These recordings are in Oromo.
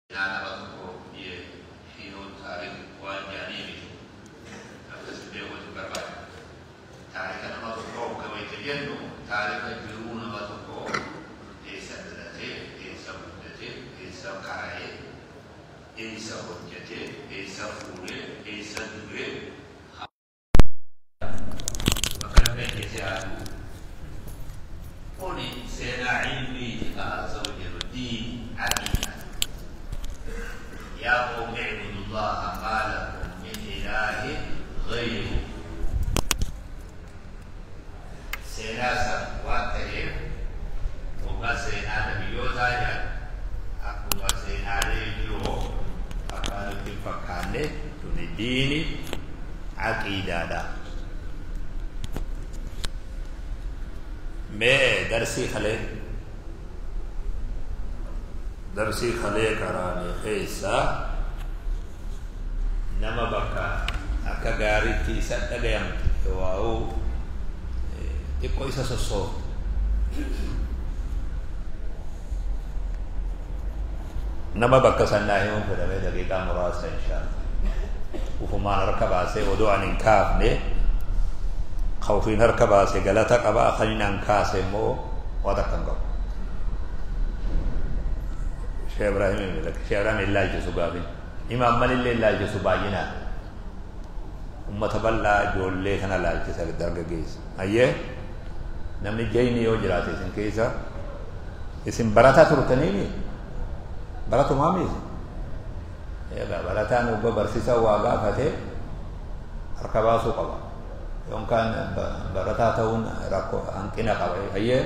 Seenaa nama tokko hiiruun taarikh waan jedhanii miti. Akkas beekuutu barbaada. Taarika nama tokkoo wayita jennu, taarika jiruu nama tokkoo, eessa dhalatee, eessa guddatee, eessa qara'ee, eessa hojjetee, eessa fuudhee, eessa du'ee, bakka namni ajjeesee haa du'u. Kuni seenaa ilmiiti ka haasa'u jiru, diin, aqiida. Yaa qawmi i'budullaha maa lakum min ilaahin ghayruh. Seenaa san waan ta'eef, hoggaa seenaa nabiyyootaa jedhan akkuma seenaalee biroo akka nutti hin fakkaanne, tuni diini, aqiidaadha. Mee darsii kalee karaane keessaa nama bakka akka gaariitti isa dhagayamte, waa'uu xiqqoo isa sossoofte. Nama bakka sannaa himuun fedhamee daqiiqaa muraasa, inshaallah. Ufumaan harka baasee odoo ani hin kaafne, ka ofiin harka baase galata qaba, kan inni an kaase immoo waa takka hin qabu. Sheekh Ibrahim, Sheekh Ibrahim hin laalchisu gaafin. Imaamman illee hin laalchisu baay'inaan. Ummata bal'aa, ijoollee kana laalchisa, dargaggeessa. Ayyee, namni jayni yoo jiraate isin keessa, isin barataa turtaniimi, baratumaa miti. Egaa barataan obbo barsiisaa waa gaafate harka baasuu qaba. Yookaan barataa ta'uun rakkoo hanqina qaba. Ayyee,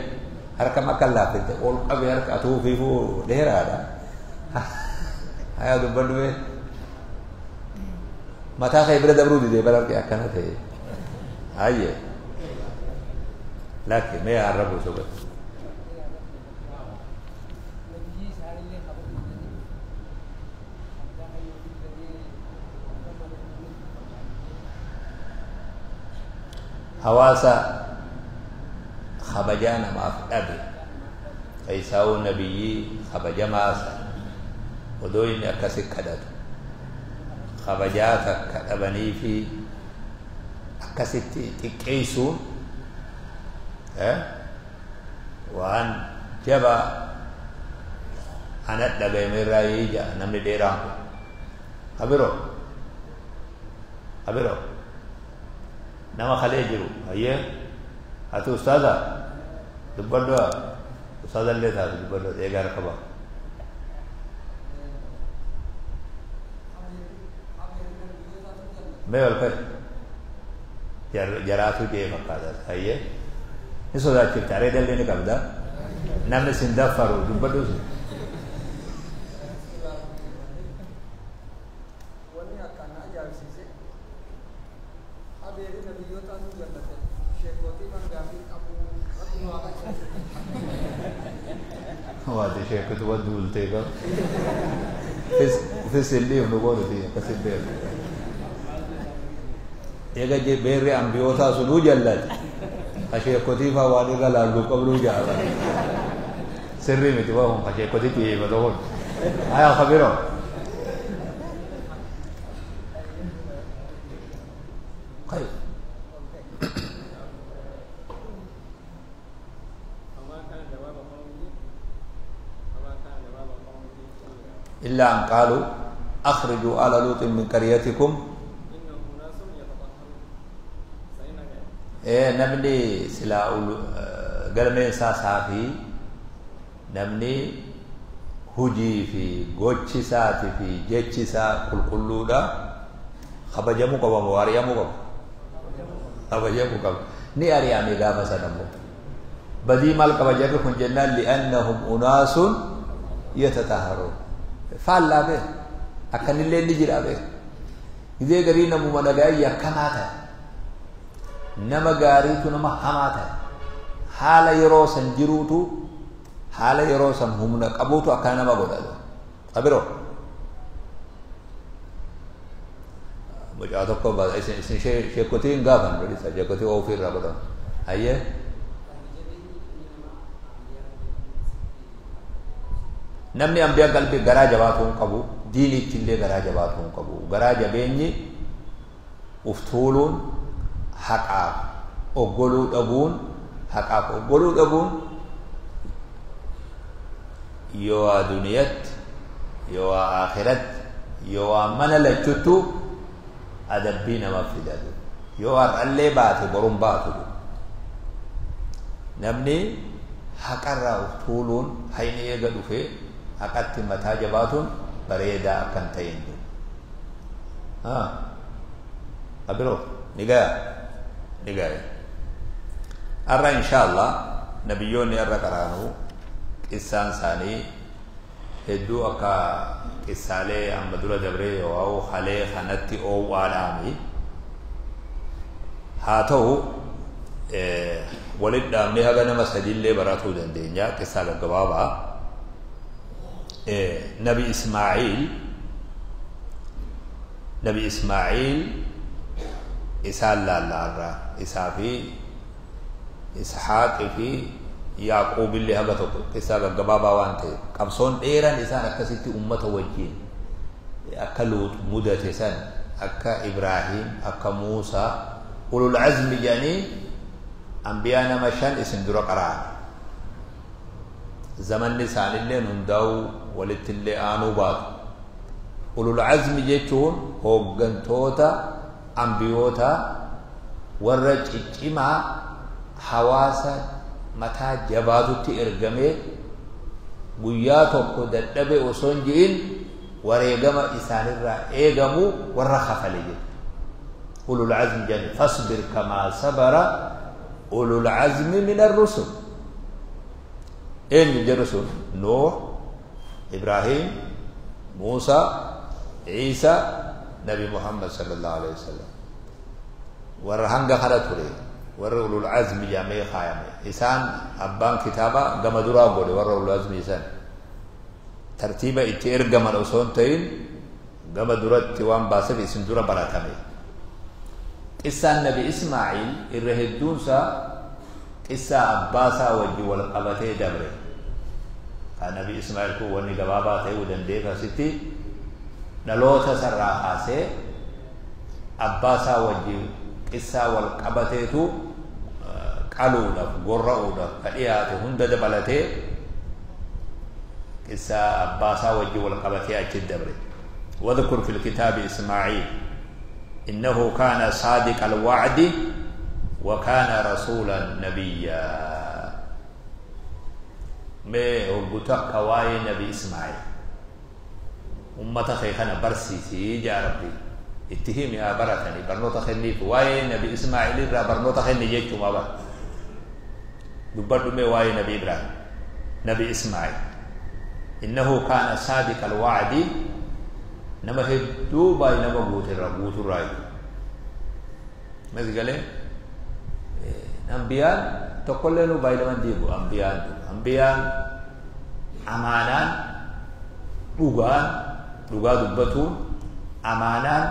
harka makka laaffite ol qabe, harka atuu fiifuu dheeraadha. Hayaa, dubbadhu mee. Mataa kee bira dabruu didee bara harki akkana ta'e. Ayyee. Lakki, mee har'a buusu godhe. Nabiyyi isaanillee kabajuu didanii, kabajaa kayyoo didanii, nama namni. Hawaasa kabajaa namaaf dhabe keessaawuu nabiyyii kabajamaa sana odoo inni akkasi kadhatu kabajaa takka dhabanii fi akkasitti xiqqeessuun waan jabaa ana dhagayameerraa jedha namni dheeraan kun. Abiroo, abiroo, nama kalee jiru. Ayyee, ati ustaaza, dubbadhu. Ustaaza illee taatu, dubbadhu. Eegaa harka ba'a. Mee ol ka'i. Jaraatu jee fakkaata. Ayyee, ni sodaachifte, areeda illee ni qabda, namni sin daffaru, dubbadhu. Wanni akkaan na ajaa'ibsiise, abeeri nabiyyootaatu jallate, sheekootii mangaafii qabu, rabbi nu haa qajeelchu. Waati sheekutu wa duultee qaba. Ufis hin dhiifnu goonuti akkasin beeku. Eega beerri ambiyootaa sunuu jallate. Ka sheekotii faa waan irra laalluu qabnuu jaala. Sirrii miti waa kun ka sheekotii xiyyeeffatu kun. Hayaa, kabiroo. Kai. فما كان جواب قومه فما كان جواب قومه إلا إلا أن قالوا أخرجوا آل لوط من قريتكم إنهم أناس يتطهرون سينك. Ee, namni silaa galmeen isaa saafii, namni hujii fi gochi isaatii fi jechi isaa qulqulluudha, kabajamuu qaba moo ari'amuu qaba? Kabajamuu qaba. Ni ari'ame gaafa sana immoo. Badii maal qaba jarri kun jennaan, li'annahum unaasun yatatahharuun. Faallaa bee akkanillee ni jira bee. Gizee garii namuma nagaa yakkamaa ta'e. Nama gaariitu nama hamaa ta'e. Haala yeroo san jiruutu, haala yeroo san humna qabuutu akkana nama godha. Abiroo. Mucaa tokko isin sheekotii hin gaafan godhisa, sheekotii ofii irraa godhamu. Hayyee. Namni ambiyaa qalbii garaa jabaatuu hin qabu, diiniitti illee garaa jabaatuu hin qabu. Garaa jabeenyi uftuuluun haqaaf oggoluu dhabuun, haqaaf oggoluu dhabuun yoo waa duniyatti, yoo waa akhiratti, yoo waa mana lachuttu adabbii nama fidatu. Yoo har'allee baate boruun baatu. Namni haqarraa uftuuluun hayni eega dhufee haqatti mataa jabaatuun bareedaa akka hin ta'in. Abiroo ni gaya, ni gaya. Har'a inshaallah nabiyyoonni har'a qaraanu qissaan isaanii hedduu akka qissaalee amma dura dabree yoo halee kanatti oowwaadhaami. Haa ta'u walitti dhaabnee haga nama sadiillee baratuu dandeenya qissaa gaggabaabaa. Nabi Ismaa'iil, Nabi Ismaa'iil isaan laalla har'a, isaa fi Ishaaqii fi Yaaquub illee haga tokko qissaa gaggabaabaa waan ta'eef qabsoon dheeraan isaan akkasitti ummata wajjin akka Luut mudate san, akka Ibraahim, akka Muusaa, ulul azmi jedhanii ambiyaa nama 5 isin dura qara'an. Zamanni isaanillee hundaa'uu walitti illee aanuu baatu. Ulul azmi jechuun hooggantoota ambiyoota warra ciccimaa hawaasa mataa jabaatutti ergamee guyyaa tokko dadhabe osoo hin ji'in wareegama isaanirraa eegamu warra kafale jechuudha. Ulul azmi jedhani fasbir kamaa sabara ulul azmi min ar-rusul. Eenyu jedhu sun? Nuuh, Ibraahim, Muusaa, Iisaa, Nabi Muhammad sallallahu alaihi wasallam. Warra hanga kana ture warra ulul azmi jedhamee kaayame. Isaan abbaan kitaaba gama duraa godhe warra ulul azmi san. Tartiiba itti ergaman osoo hin ta'in gama duratti waan baaseef isin dura baratame. Qissaan Nabi Ismaa'iil irra hedduunsaa qissaa abbaasaa wajjin wal qabatee dabre. Kan Nabi Ismaa'iil kun wanni gabaabaa ta'uu dandeef asitti dhaloota sarraa kaasee abbaasaa wajjin qissaa wal qabateetu qaluudhaaf gorra'uudhaaf ka dhiyaate hunda dabalatee qissaa abbaasaa wajjin wal qabatee achi dabre. واذكر في الكتاب إسماعيل إنه كان صادق الوعد وكان رسولا نبيا. ما هو كواي نبي إسماعيل أمة خيخنا برسيسي يا ربي اتهم يا برتني برنوتا خنيف واي نبي إسماعيل را برنوتا خني جيتو ما بر دبر مي واي نبي إبراهيم نبي إسماعيل إنه كان صادق الوعد نما هدو باي نما بوت الراي مسجله أنبياء تقول له باي لمن ديبو أنبياء أمانان dhugaa dubbatuun amaanaan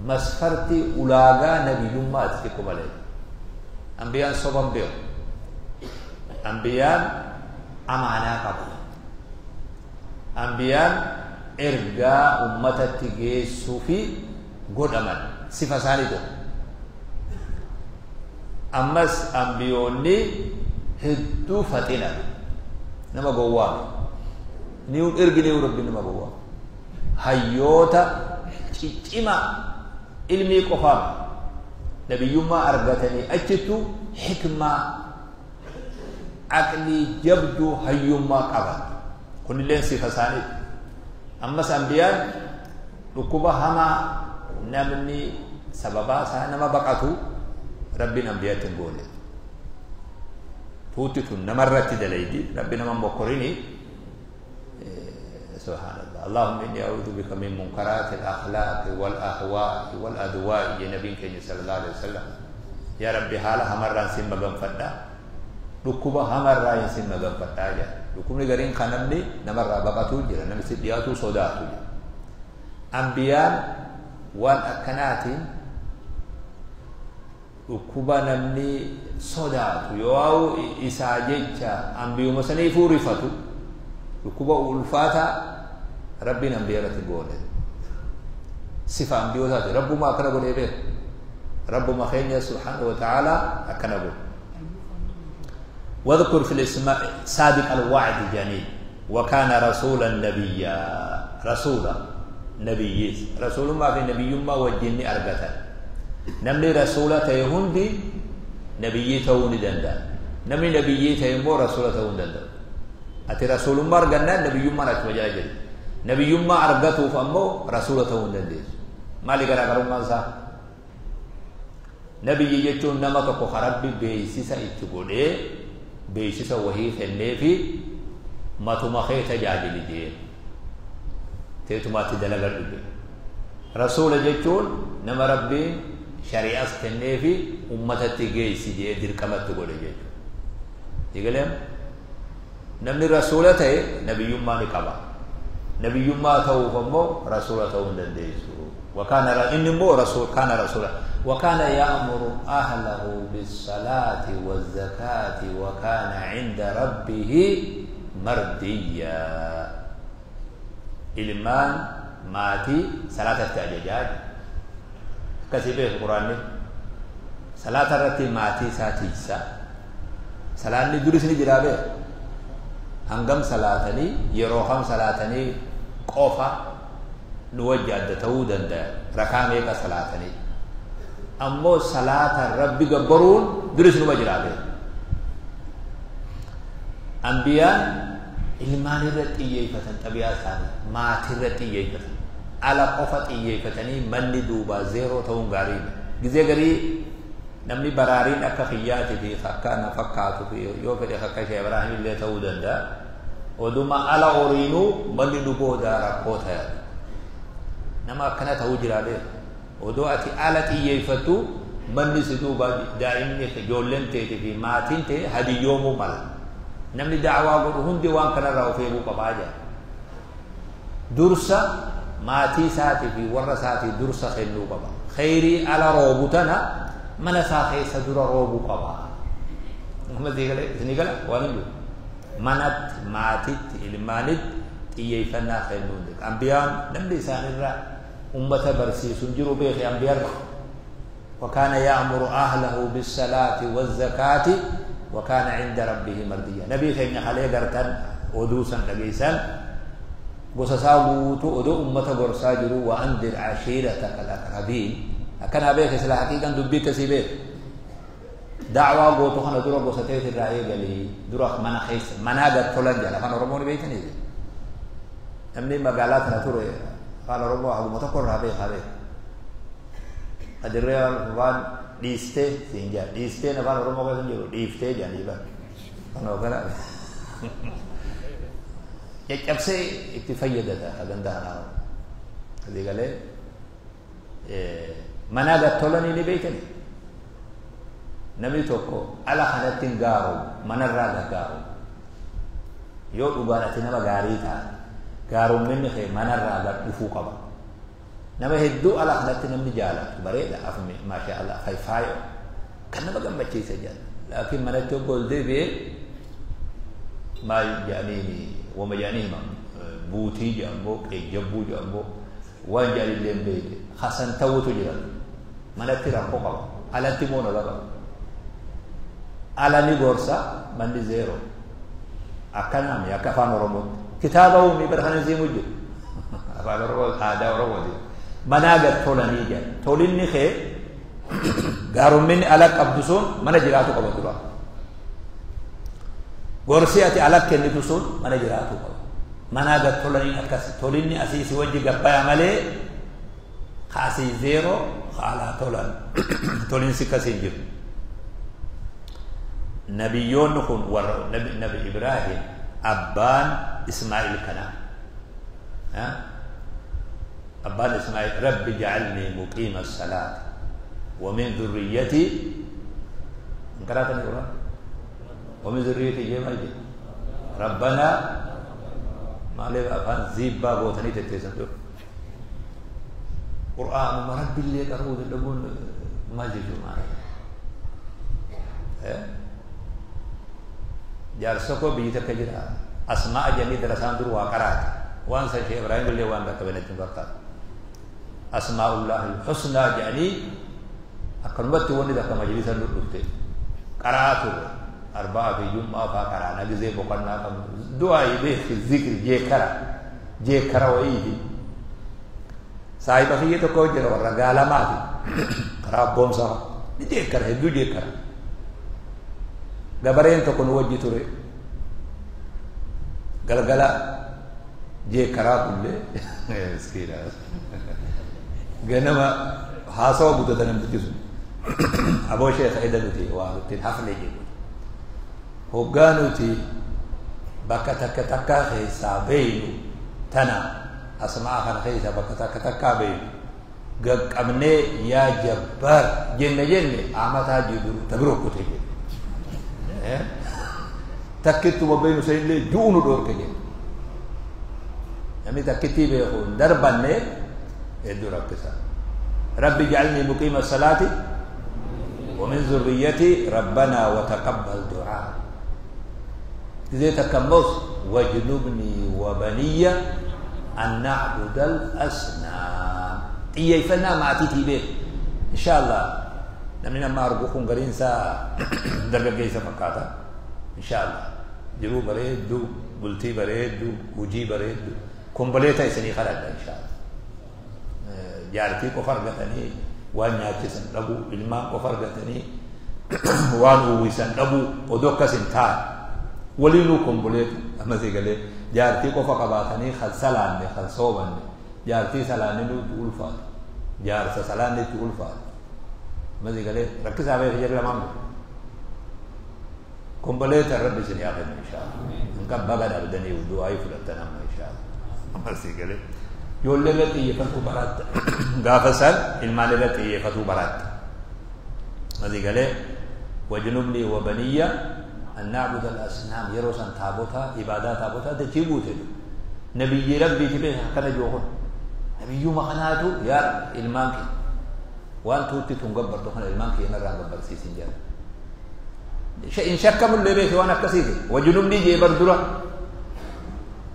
masfarti ulaagaa nabiyyummaati xiqqoo malee. Ambiyaan soban beeku. Ambiyaan amaanaa qabu. Ambiyaan ergaa ummatatti geessuu fi godhaman sifa isaanii tokko. Ammas ambiyoonni hedduu faxina nama gowwaa. Niun erginee rabbi nama gowwaa. Hayyoota ciccimaa ilmii qofaaf nabiyyummaa argatanii achittu hikmaa aqlii jabduu hayyummaa qaban. Kunilleen sifa isaaniiti. Ammas ambiyaan dhukkuba hamaa namni sababaa isaa nama baqatu rabbiin ambiyaatti hin goone. Tuutti tun namarratti dalaydi rabbi nama mokkorini. سبحان الله. اللهم إني أعوذ بك من منكرات الأخلاق والأهواء والأدواء. يا نبي صلى الله عليه وسلم يا ربي حالة همران سين مغن فدا ركوبة همران سين مغن فدا يا ركوبني غرين خنمني نمر بقاتو جرا نمي سدياتو صداتو أنبياء والأكنات ركوبة نمني صداتو يواو إساجيتشا أنبيو مسني فورفتو Dhukkuba ulfaataa rabbiin ambiyaa irratti goone. Sifa ambiyootaati. Rabbuma akkana godhee beeku. Rabbuma keenya subhaanahu wa ta'aalaa akkana godhe. واذكر في الاسماء صادق الوعد جنين وكان رسولا نبيا رسولا نبي رسول ما في نبي ما وجن أرجتا نمني رسولة تيهندي نبي توني دندا نمني نبي تيمو رسولة تون دندا أتي رسول ما أرجنا نبي ما رك مجاجل نبي ما أرجته فأمو رسولة تون دندي مالك أنا ما سا نبي يجون نما تكو خرب بيسيسا إتقوله beeksisa wahii kenneefi matuma kee tajaajili jeen teetumaatti dalagadhu jee rasuula jechuun nama rabbiin shari'as kenneefi ummatatti geessi jee dirqamatti godhe jechuudha. Digaleen namni rasuula ta'e nabiyyummaa ni qaba. Nabiyyummaa ta'uuf ammoo rasuula ta'uu hin dandeessu. وكان إن مو رسول كان رسولا وكان يأمر أهله بالصلاة والزكاة وكان عند ربه مرضيا. إلمان ماتي صلاة التأججاج كسبه القرآن صلاة الرتي ماتي ساتيسا صلاة ندرس نجرابه هنغم صلاتني يروحم صلاتني قوفا نوجه أدى دندا ركامي كصلاتني أمو صلاة الرب جبرون درس نمجرابه أنبياء ilmaan irratti xiyyeeffatan xabiyaa isaanii maatii irratti xiyyeeffatan ala qofa xiyyeeffatanii manni duubaa zeeroo ta'uun gaariidha. Gizee garii namni baraariin akka kiyyaatii fi akka na fakkaatu fi yoo fedhe akka Sheekh Ibraahim illee ta'uu danda'a. Oduma ala horiinuu manni nu boodaa rakkoo ta'a. Nama akkana ta'uu jira beeku. Odoo ati ala xiyyeeffattu manni si duuba daa'imni ijoolleen teetii fi maatiin ta'e hadiyyoomuu mala. Namni da'awaa godhu hundi waan kanarraa of eeguu qabaa jira. Dursa maatii isaatii fi warra isaatii dursa kennuu qaba. Kheyrii ala roobu tana mana isaa keessa dura roobuu qaba. Isinii gala waan hin jiru. Manatti, maatitti, ilmaanitti xiyyeeffannaa kennuu hin jiru. Ambiyaan namni isaanirraa ummata barsiisu hin jiru beekee ambiyarra. وكان يأمر أهله بالصلاة والزكاة وكان عند ربه مرضيا. نبي خيرنا خليه قرتن ودوسا لقيسا قصصا قوتو ودو أمة قرصا جرو وأنذر عشيرتك الأقربين. أكن أبيك سلا حقيقة دبيك سيبيك دعوة قوتو خنا درو قصتيت الرأي قالي درو منا خيس منا قد تولن جالا فانا رموني بيتني أمني مقالاتنا ترو قال رمو أبو متقر هبيك هبيك أدري فان dhiistee siin jaa dhiisteen afaan Oromoo keessa hin jiru dhiiftee jedhanii bara kanoo kana caccabsee itti fayyadata hagandaa kanaa asii galee manaa gad tolanii ni beekani namni tokko ala kanatti hin gaaromu manarraa gaggaaromu yoo dhugaan ati nama gaarii taate gaaromminni kee manarraa gad dhufuu qaba. Nama hedduu ala kanatti namni jaalatu bareeda afmi maasha Allah faayfaayo kan nama gammachiisa jedha laakiin manatti obbo ol deebi'ee maal jedhaniini wama jedhanii hima buutii jedhamoo qeejjabbuu jedhamoo waan jedhanillee hin beekne hasan ta'uutu jira manatti rakkoo qaba alatti immoo naga qaba ala ni gorsa manni zeero akkanaami akka afaan Oromootti kitaaba uumii bara kana ziimu jiru afaan Oromoo aadaa Oromooti. Manaa gad tolanii jedha. Tolinni kee gaarumminni ala qabdu sun mana jiraatu qaba dura. Gorsi ati ala kennitu sun mana jiraatu qaba. Manaa gad tolaniin akkas tolinni asii si wajji gabbaya malee kaasii zeeroo haalaa tolan tolinsi akkasii hin jiru. Nabiyyoonni kun warra Nabi Ibraahim abbaan Ismaa'il kana. أبان إسماعيل رب اجعلني مقيم الصلاة ومن ذريتي قرأت القرآن ومن ذريتي جمع ربنا ما لي أفان زيبا غوتني تتسن قرآن ما رب اللي قرؤوا اللبون ما جيجوا معنا جارسكو بيتك جرا Asmaa jennee darasaan dur waa qaraate. Waan san Sheekh Ibraahim illee waan dhaqqabe natti hin fakkaatu. Asmaa'ullaahi husnaa jedhanii akkanumatti wanni takka majlisa nu dhufte qaraa turre. Arba'aa fi jum'aa faa qaraana gizee boqonnaa qabnu. Du'aa beekti zikri jeekara jeekara wayiiti. Saahiba kiyya tokko jira warra gaalamaati. Karaa abboomsaa ni jeekara hedduu jeekara. Gabareen tokko nu wajji ture. Galgala jeekaraa kullee miskiina. Ganama haasawa guddata namtichi sun. Aboo sheekha eda nuti waa nutti hin hafne jedhu. Hoggaa nuti bakka takka takkaa keessaa beeynu tana asmaa kana keessaa bakka takka takkaa beeynu gaqqabnee yaa jabbaar jenne jenne amataa jiru ta biroo kute jedhe. Takkittuma beeynu sanillee ju'u nu dhoorke jedhe. Namni takkittii beeku hin darbanne hedduu rakkisa. Rabbi ij'alnii muqiima salaati wa min zurriyyatii rabbanaa wa taqabbal du'aa. Gizee takka immoo wajnubnii wa baniyya an na'budal asnaam. Xiyyeeffannaa maatiitii beeku. Insha Allah namni nama argu kun gariin isaa dargaggeessa fakkaata. Insha Allah jiruu bareedduu, bultii bareedduu, hojii bareedduu komboleeta isinii kadhadha insha Allah. Jaartii qofa argatanii waan nyaachisan dhabuu, ilmaan qofa argatanii waan uwwisan dhabuu odoo akkas hin taane waliinuu komboleeta amma si galee jaartii qofa qabaatanii kan salaanne kan soomanne jaartii salaanne nutti ulfaata jaarsa salaanne itti ulfaata amma si galee rakkisaa beeka jedhe lamaan komboleeta rabbi isin yaa kennu insha Allah. Hin kan baga dhabdanii du'aa fudhattan amma insha Allah. Amma si galee ijoollee irratti xiyyeeffatuu baratta. Gaafa san ilmaan irratti xiyyeeffatuu baratta. Asii galee wajnubnii wa baniyya an na'buda al-asnaam yeroo san taabota ibaadaa taabota dachii guute. Nabiyyi rabbiiti beeka akkana jiru kun. Nabiyyuma kanaatu yaa ilmaan kee waan tuutti tun gabbartu kana ilmaan kee irraa gabbarsiisin jedha. In shakkamullee beeke waan akkasiiti. Wajnubnii jee bar dura.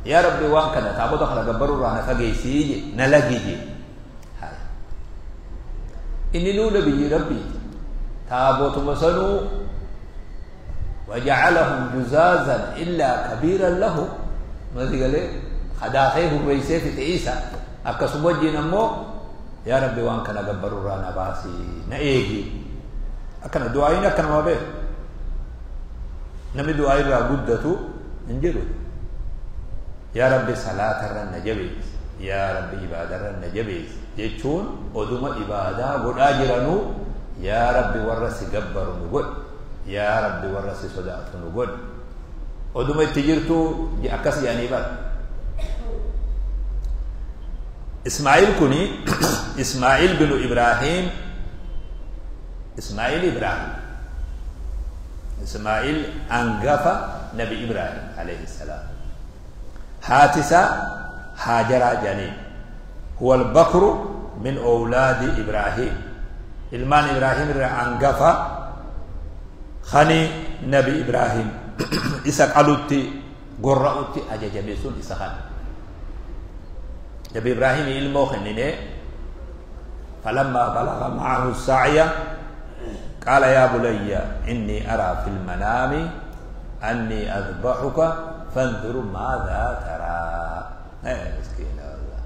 Yaa Rabbi waan kana taabota kana gabbaruu irraa na fageessii je na lagi je. Inni nuu nabiyyi rabbiiti. Taabotuma sanuu waja'alahum juzaazan illaa kabiiran lahu masi galee kadaakee hurreessee fixe isa akkasuma wajjin ammoo yaa Rabbi waan kana gabbaruu irraa na baasii na eegi. Akkana du'aayin akkanuma beeku. Namni du'aa irraa guddatu hin jiru. Yaa Rabbi salaatarra na jabeessi. Yaa Rabbi ibaadarra na jabeessi jechuun oduma ibaadaa godhaa jiranuu yaa Rabbi warra si gabbaru nu godhi. Yaa Rabbi warra si sodaatu nu godhi. Oduma itti jirtu akkas jedhanii bara. Ismaa'il kuni Ismaa'il binu Ibraahim Ismaa'il Ibraahim Ismaa'il angafa Nabi Ibraahim alayhi salaam. Haati isaa Haajaraa jedhaniin. Huwa al-bakru min awlaadi Ibraahim. Ilmaan Ibraahim irraa angafa kani Nabi Ibraahim isa qalutti gorra'utti ajajame sun isa kana. Nabi Ibraahim ilmoo kennine falammaa balagha ma'ahu sa'ya qaala yaa bunayya inni araa fil manaami anni adbahuka fanzur maadhaa taraa. Miskiina wallah.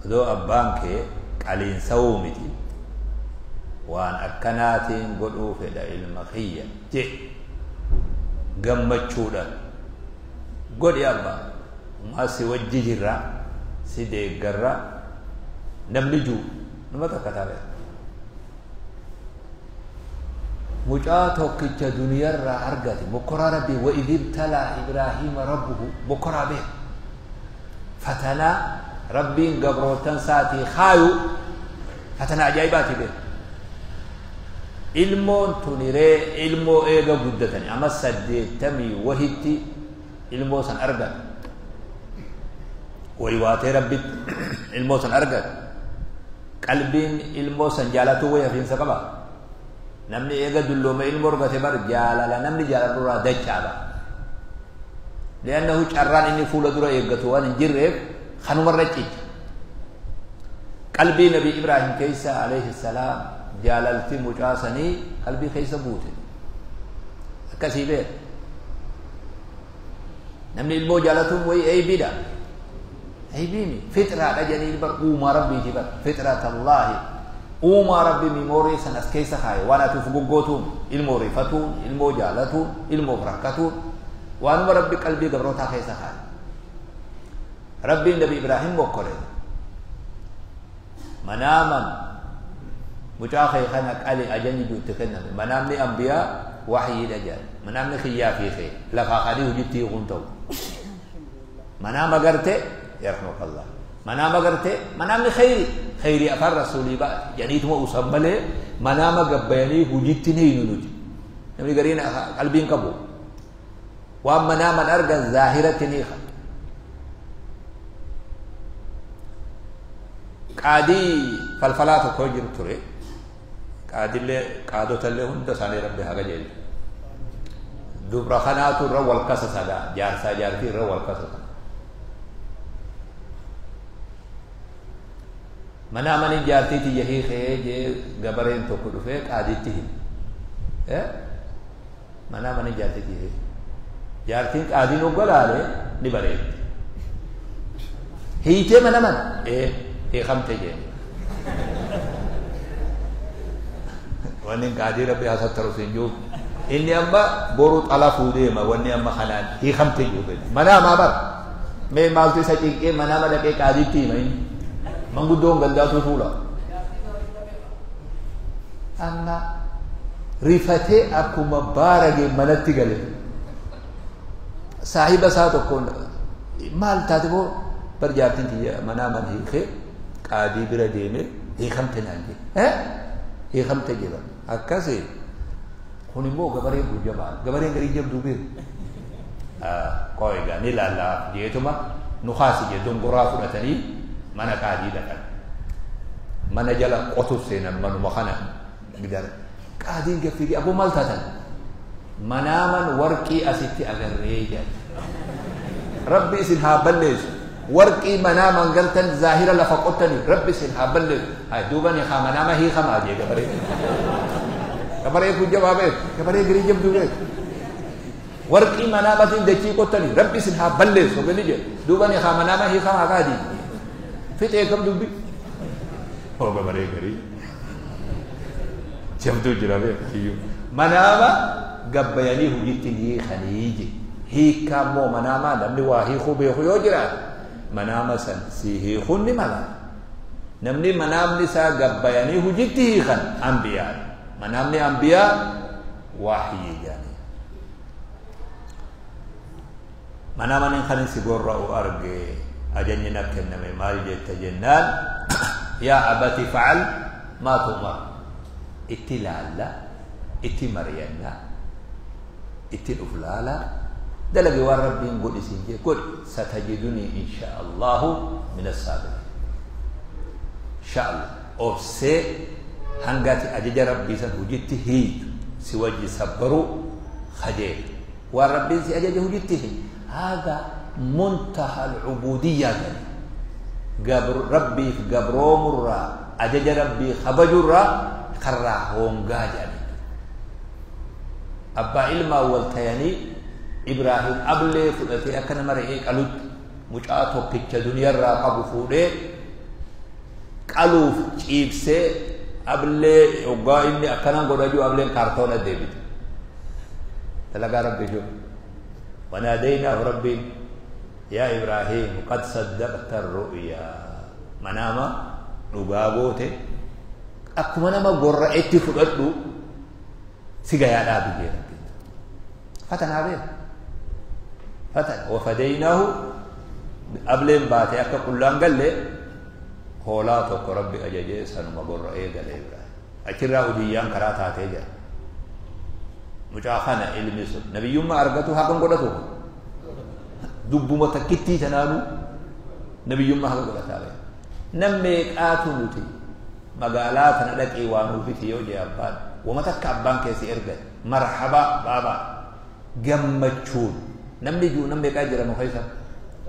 Odoo abbaan kee qaliinsawuu miti waan akkanaatiin godhuu fedha ilma kiyya je gammachuudhaan godhi abbaa ammaa si wajji jirra si deeggarra namni juu nama takka tabe mucaa tokkicha duniyarraa argate mokkoraa rabbii wa idh ibtalaa ibraahiima rabbuhu mokkoraa beek fatanaa rabbiin gabrootan saatii kaayu fatanaa ajaa'ibaati beek ilmoon tuniree ilmoo eega guddatani amma 80 wahitti ilmoo san argate waywaatee rabbitti ilmoo san argate qalbiin ilmoo san jaalatuu wayi hafiinsa qaba. Namni eega dulloome ilmoo argate bar jaalala namni jaaladurraa dachaadha. Li'annahu carraan inni fuula dura eeggatu waan hin jirreef kanumarra cicha. Qalbii Nabi Ibraahim keessa alayhi salaam jaalalti mucaa sanii qalbii keessa buute. Akkasii beeka. Namni ilmoo jaalatuun wayii eeybiidha. Eeybiimi fitraadha jedhanii bar uumaa rabbiiti bar fitrat Allaahi. Uumaa rabbi miimoorii san as keessa kaaye waan ati uf goggootuun ilmoo rifatuun ilmoo jaalatuun ilmoof rakkatuun waanuma rabbi qalbii gabrootaa keessa kaaye. Rabbiin Nabi Ibraahim mokkore. Manaaman mucaa kee kana qali ajajni itti kenname. Manaamni ambiyaa waxyiidha jedhan. Manaamni kiyyaa fi kee lafaa kadii hojiitti hiikuun ta'u. Manaama garte yarhamukallah. Manaama garte manaamni kheyri kheyri afaan rasuulii ba'a jedhaniituma usan malee manaama gabbayanii hojiitti ni hinu nuti. Namni gariin qalbiin qabu. Waan manaaman argan zaahiratti ni hiika. Qaadii falfalaa tokko jiru ture. Qaadillee qaadotallee hunda isaanii rabbi haa qajeelchu. Dubra kanaatu irra wal kasa sadaa jaarsaa jaartii irra wal kasa sadaa. Mana amanii jaartii tiyya hiikee jee gabareen tokko dhufee qaadiitti hime. Mana amanii jaartii tiyya hiike. Jaartiin qaadiin oggolaale ni bareeddi. Hiitee mana mana? Hiikamte jeen. Wanni qaadii rabbi hasattaru siin jiru. Inni amma boru xalafuu deema wanni amma kanaan hiikamte jiru. Mana amaa bara. Mee maaltu isa cinqee mana ama dhaqee qaadiitti hima inni. Manguddoon gandaatu fuula. Amma rifatee akkuma baaragee manatti gale. Saahiba isaa tokkoon maal taate boo bar jaartiin tiyya manaa man hiikee qaadii bira deemee hiikamte naan jedhe. Hiikamte jedha. Akkasi kun immoo gabareen kun jabaa gabareen garii jabduu beeku. Qoo egaa ni laallaa jeetuma nu kaasi jee dongoraa fudhatanii mana qaadii dhaqan. Mana jala qotuuf seenan manuma kana gidara. Qaadiin gaffiigee aboo maal taatan? Manaaman warqii asitti agarree jedhan. Rabbi isin haa balleessu. Warqii manaaman galtan zaahira lafa qottanii rabbi isin haa balleessu. Haa duuba ni haa manaama hiikamaa jee gabaree. Gabaree kun jabaa beeku. Gabaree garii jabduu beeku. Warqii manaamatiin dachii qottanii rabbi isin haa balleessu gani jedhe. Duuba ni haa manaama hiikamaa qaadii. Fixee kam dubbi? Oo gabaree garii. Jabduu jira beeku iyyuu. Manaama gabbayanii hojiitti hiikanii je. Hiikkaa immoo manaamaa namni waa hiikuu beeku yoo jiraate manaama san si hiikuun ni mala. Namni manaamni isaa gabbayanii hojiitti hiikan ambiyaa. Manaamni ambiyaa wahyii jedhanii. Manaama kan si gorra'u arge ajajni na kenname maal jetta jennaan yaa abati fa'al maa tu'mar. Itti laalla, itti mari'anna, itti uf laala, dalage waan rabbiin godhi siin jee godhi satajidunii insha Allahu min as-saabiriin. Insha Allah obsee hanga ati ajaja rabbii san hojitti hiitu si wajji sabbaruu kajeela. Waan rabbiin si ajaja hojitti hiitu. Haga muntaha al-ubudiyyaa jedhani. Rabbiif gabroomurraa ajaja rabbii kabajurraa karraa hongaa jedhani. Abbaa ilmaa wal tayanii Ibraahim ablee fudhatee akka nama re'ee qalutti mucaa tokkicha duniyarraa qabu fuudhee qaluuf ciibsee ablee hoggaa inni akkanaan godha jiru ableen kaartoona deebite. Dalagaa rabbi jiru. Wanaadaynaahu rabbiin yaa Ibraahim qad saddaqta ru'yaa. Manaama dhugaa goote akkuma nama gorra'etti fudhadhu si gayaa dhaabi jee rabbiin. Fatanaa beeku. Fatana wafadaynaahu ableen baate akka qullaan galle hoolaa tokko rabbi ajajee sanuma gorra'ee gale Ibraahim. Achirraa udiyyaan karaa taatee jira. Mucaa kana ilmi sun nabiyyummaa argatu haqan godhatu. Dubbuma takkittii tanaanuu nabiyyummaa haqa godhataa beeku. Nam meeqaatu nuti magaalaa tana dhaqee waa nuuf fiti yoo jee abbaan wama takka abbaan keessi ergate marhabaa baabaa gammachuun Namni jiru namni meeqaa jira nu keessa?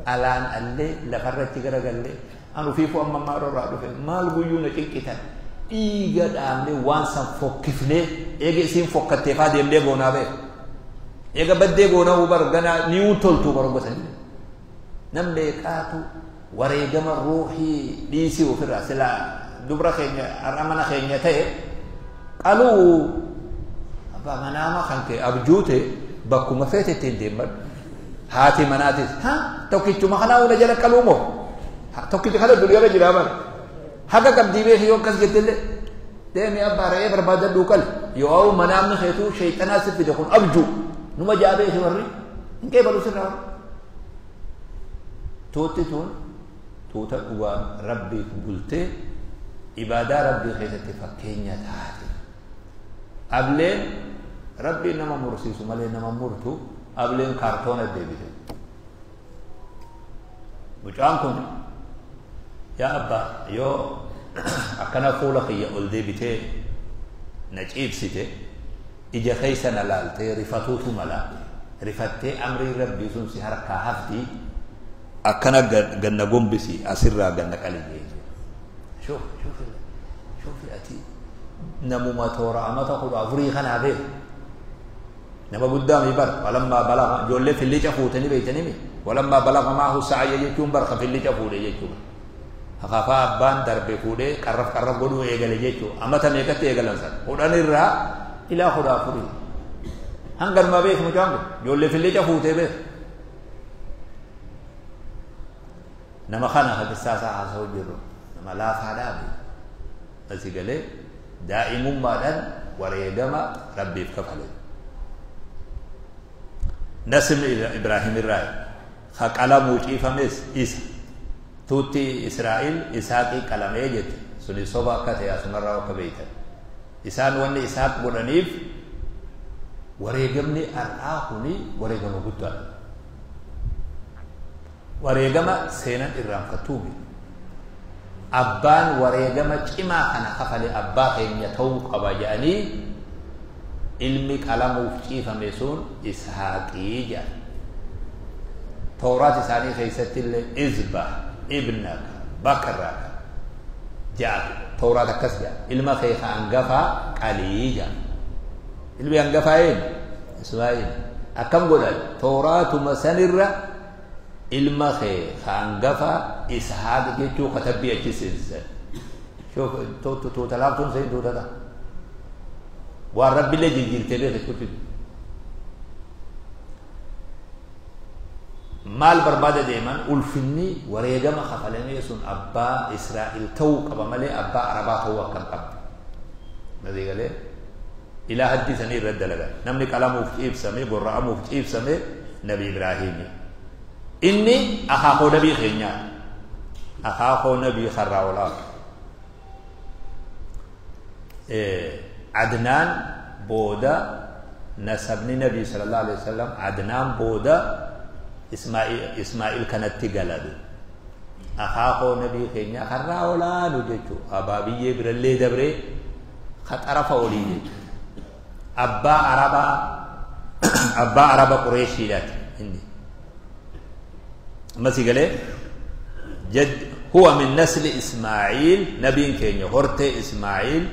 Alaan allee lafarratti garagallee an ufiifuu amma ammaa irraa dhufe maal guyyuu na cinqitan dhiiga dhaabnee waan san fokkifnee eega isiin fokkatteefaa deemnee goonaa beeku. Eega baddee goonaa bar ganaa ni'uu toltuu bara gosanii. Namni meeqaatu wareegama ruuxii dhiisii ofirraa silaa dubra keenya har'a mana keenya ta'e qaluu abbaa manaama kan kee abjuute bakkuma feete ittiin deemadhu. Haati manaatis ha tokkichuma kanaa hunda jala qaluu moo tokkicha kana duniyaa irra jiraa bara haga qabdii beeki yoo akkas jettillee deemi abbaa re'ee barbaadadhuu qali yoo ha'u manaamni keetuu sheexanaa si fide kun abjuu numa jaa beeki warri hin qeebalu sirraa warri. Tuutti tun tuuta dhugaan rabbiif bultee ibaadaa rabbii keessatti fakkeenya taate. Ableen rabbiin nama mursiisu malee nama murtu ableen kaartoona deebite. Mucaan kun yaa abbaa yoo akkana fuula kiyya ol deebitee na ciibsite ija keessa na laaltee rifatuutu mala rifattee amrii rabbii sun si harkaa haftii akkana ganna gombisi asirraa ganna qali jee. Shuf shuf shuf ati namuma toora amata 14 kanaa beeku. Nama guddaa mi bar walammaa balaga ijoollee fillica fuutanii beeytanii mi walammaa balaga maahu sa'aya jechuun bar ka fillica fuudhe jechuudha. Akaafaa abbaan darbe fuudhee qarraf qarraf godhuu eegale jechuudha. Amata meeqatti eegalan sana 10 irraa ilaa 14. Hanganumaa beeku mucaan kun ijoollee fillica fuutee beeku. Nama kana ka qissaa isaa haasa'u jirru nama laafaadhaa beeku. Asii galee daa'imummaadhaan wareegama rabbiif kafale. Nasibni Ibraahim irraa ka qalamuu ciifames isa. Tuutti Israa'il Isaaqii qalamee jette suni soba akka ta'e asumarraa akka beektan. Isaan wanni Isaaq godhaniif wareegamni har'aa kuni wareegama guddaadha. Wareegama seenan irraanfattuu miti. Abbaan wareegama cimaa kana kafale abbaa keenya ta'uu qaba jedhanii ilmi qalamuuf ciifame sun Ishaaqii jedhan. Tooraat isaanii keessatti illee izbah ibnaka bakraka jedha. Tooraat akkas jedha. Ilma kee ka hangafaa qalii jedha. Ilmi hangafaa eenyu? Ismaa'il. Akkam godhan? Tooraatuma sanirra ilma kee ka hangafaa Ishaaq jechuu katabbii achi seensisan. Tuuta laaftuun seen tuuta ta'a. Waan rabbiillee jijjiirtee beekte maal barbaada deeman ulfinni wareegama kafalamee sun abbaa Israa'il ta'uu qaba malee abbaa Arabaa ta'uu akka hin qabne. Nazii galee ilaa haddii sanii irratti dalagan. Namni qalamuuf ciibsame gorra'amuuf ciibsame Nabi Ibraahiimi. Inni akaakoo nabii keenyaa. Akaakoo nabii karraa olaa. Adnaan booda nasabni nabii sallallahu alaihi wasallam Adnaan booda Ismaa'il kanatti galadu. Akaakoo nabii keenyaa karraa olaanu jechuudha. Abaabiyyee birallee dabree ka xarafa olii jechuudha. Abbaa Arabaa abbaa Araba Qureeshiidhaati inni. Ammasii galee jad huwa min nasli Ismaa'iil nabiin keenya hortee Ismaa'iil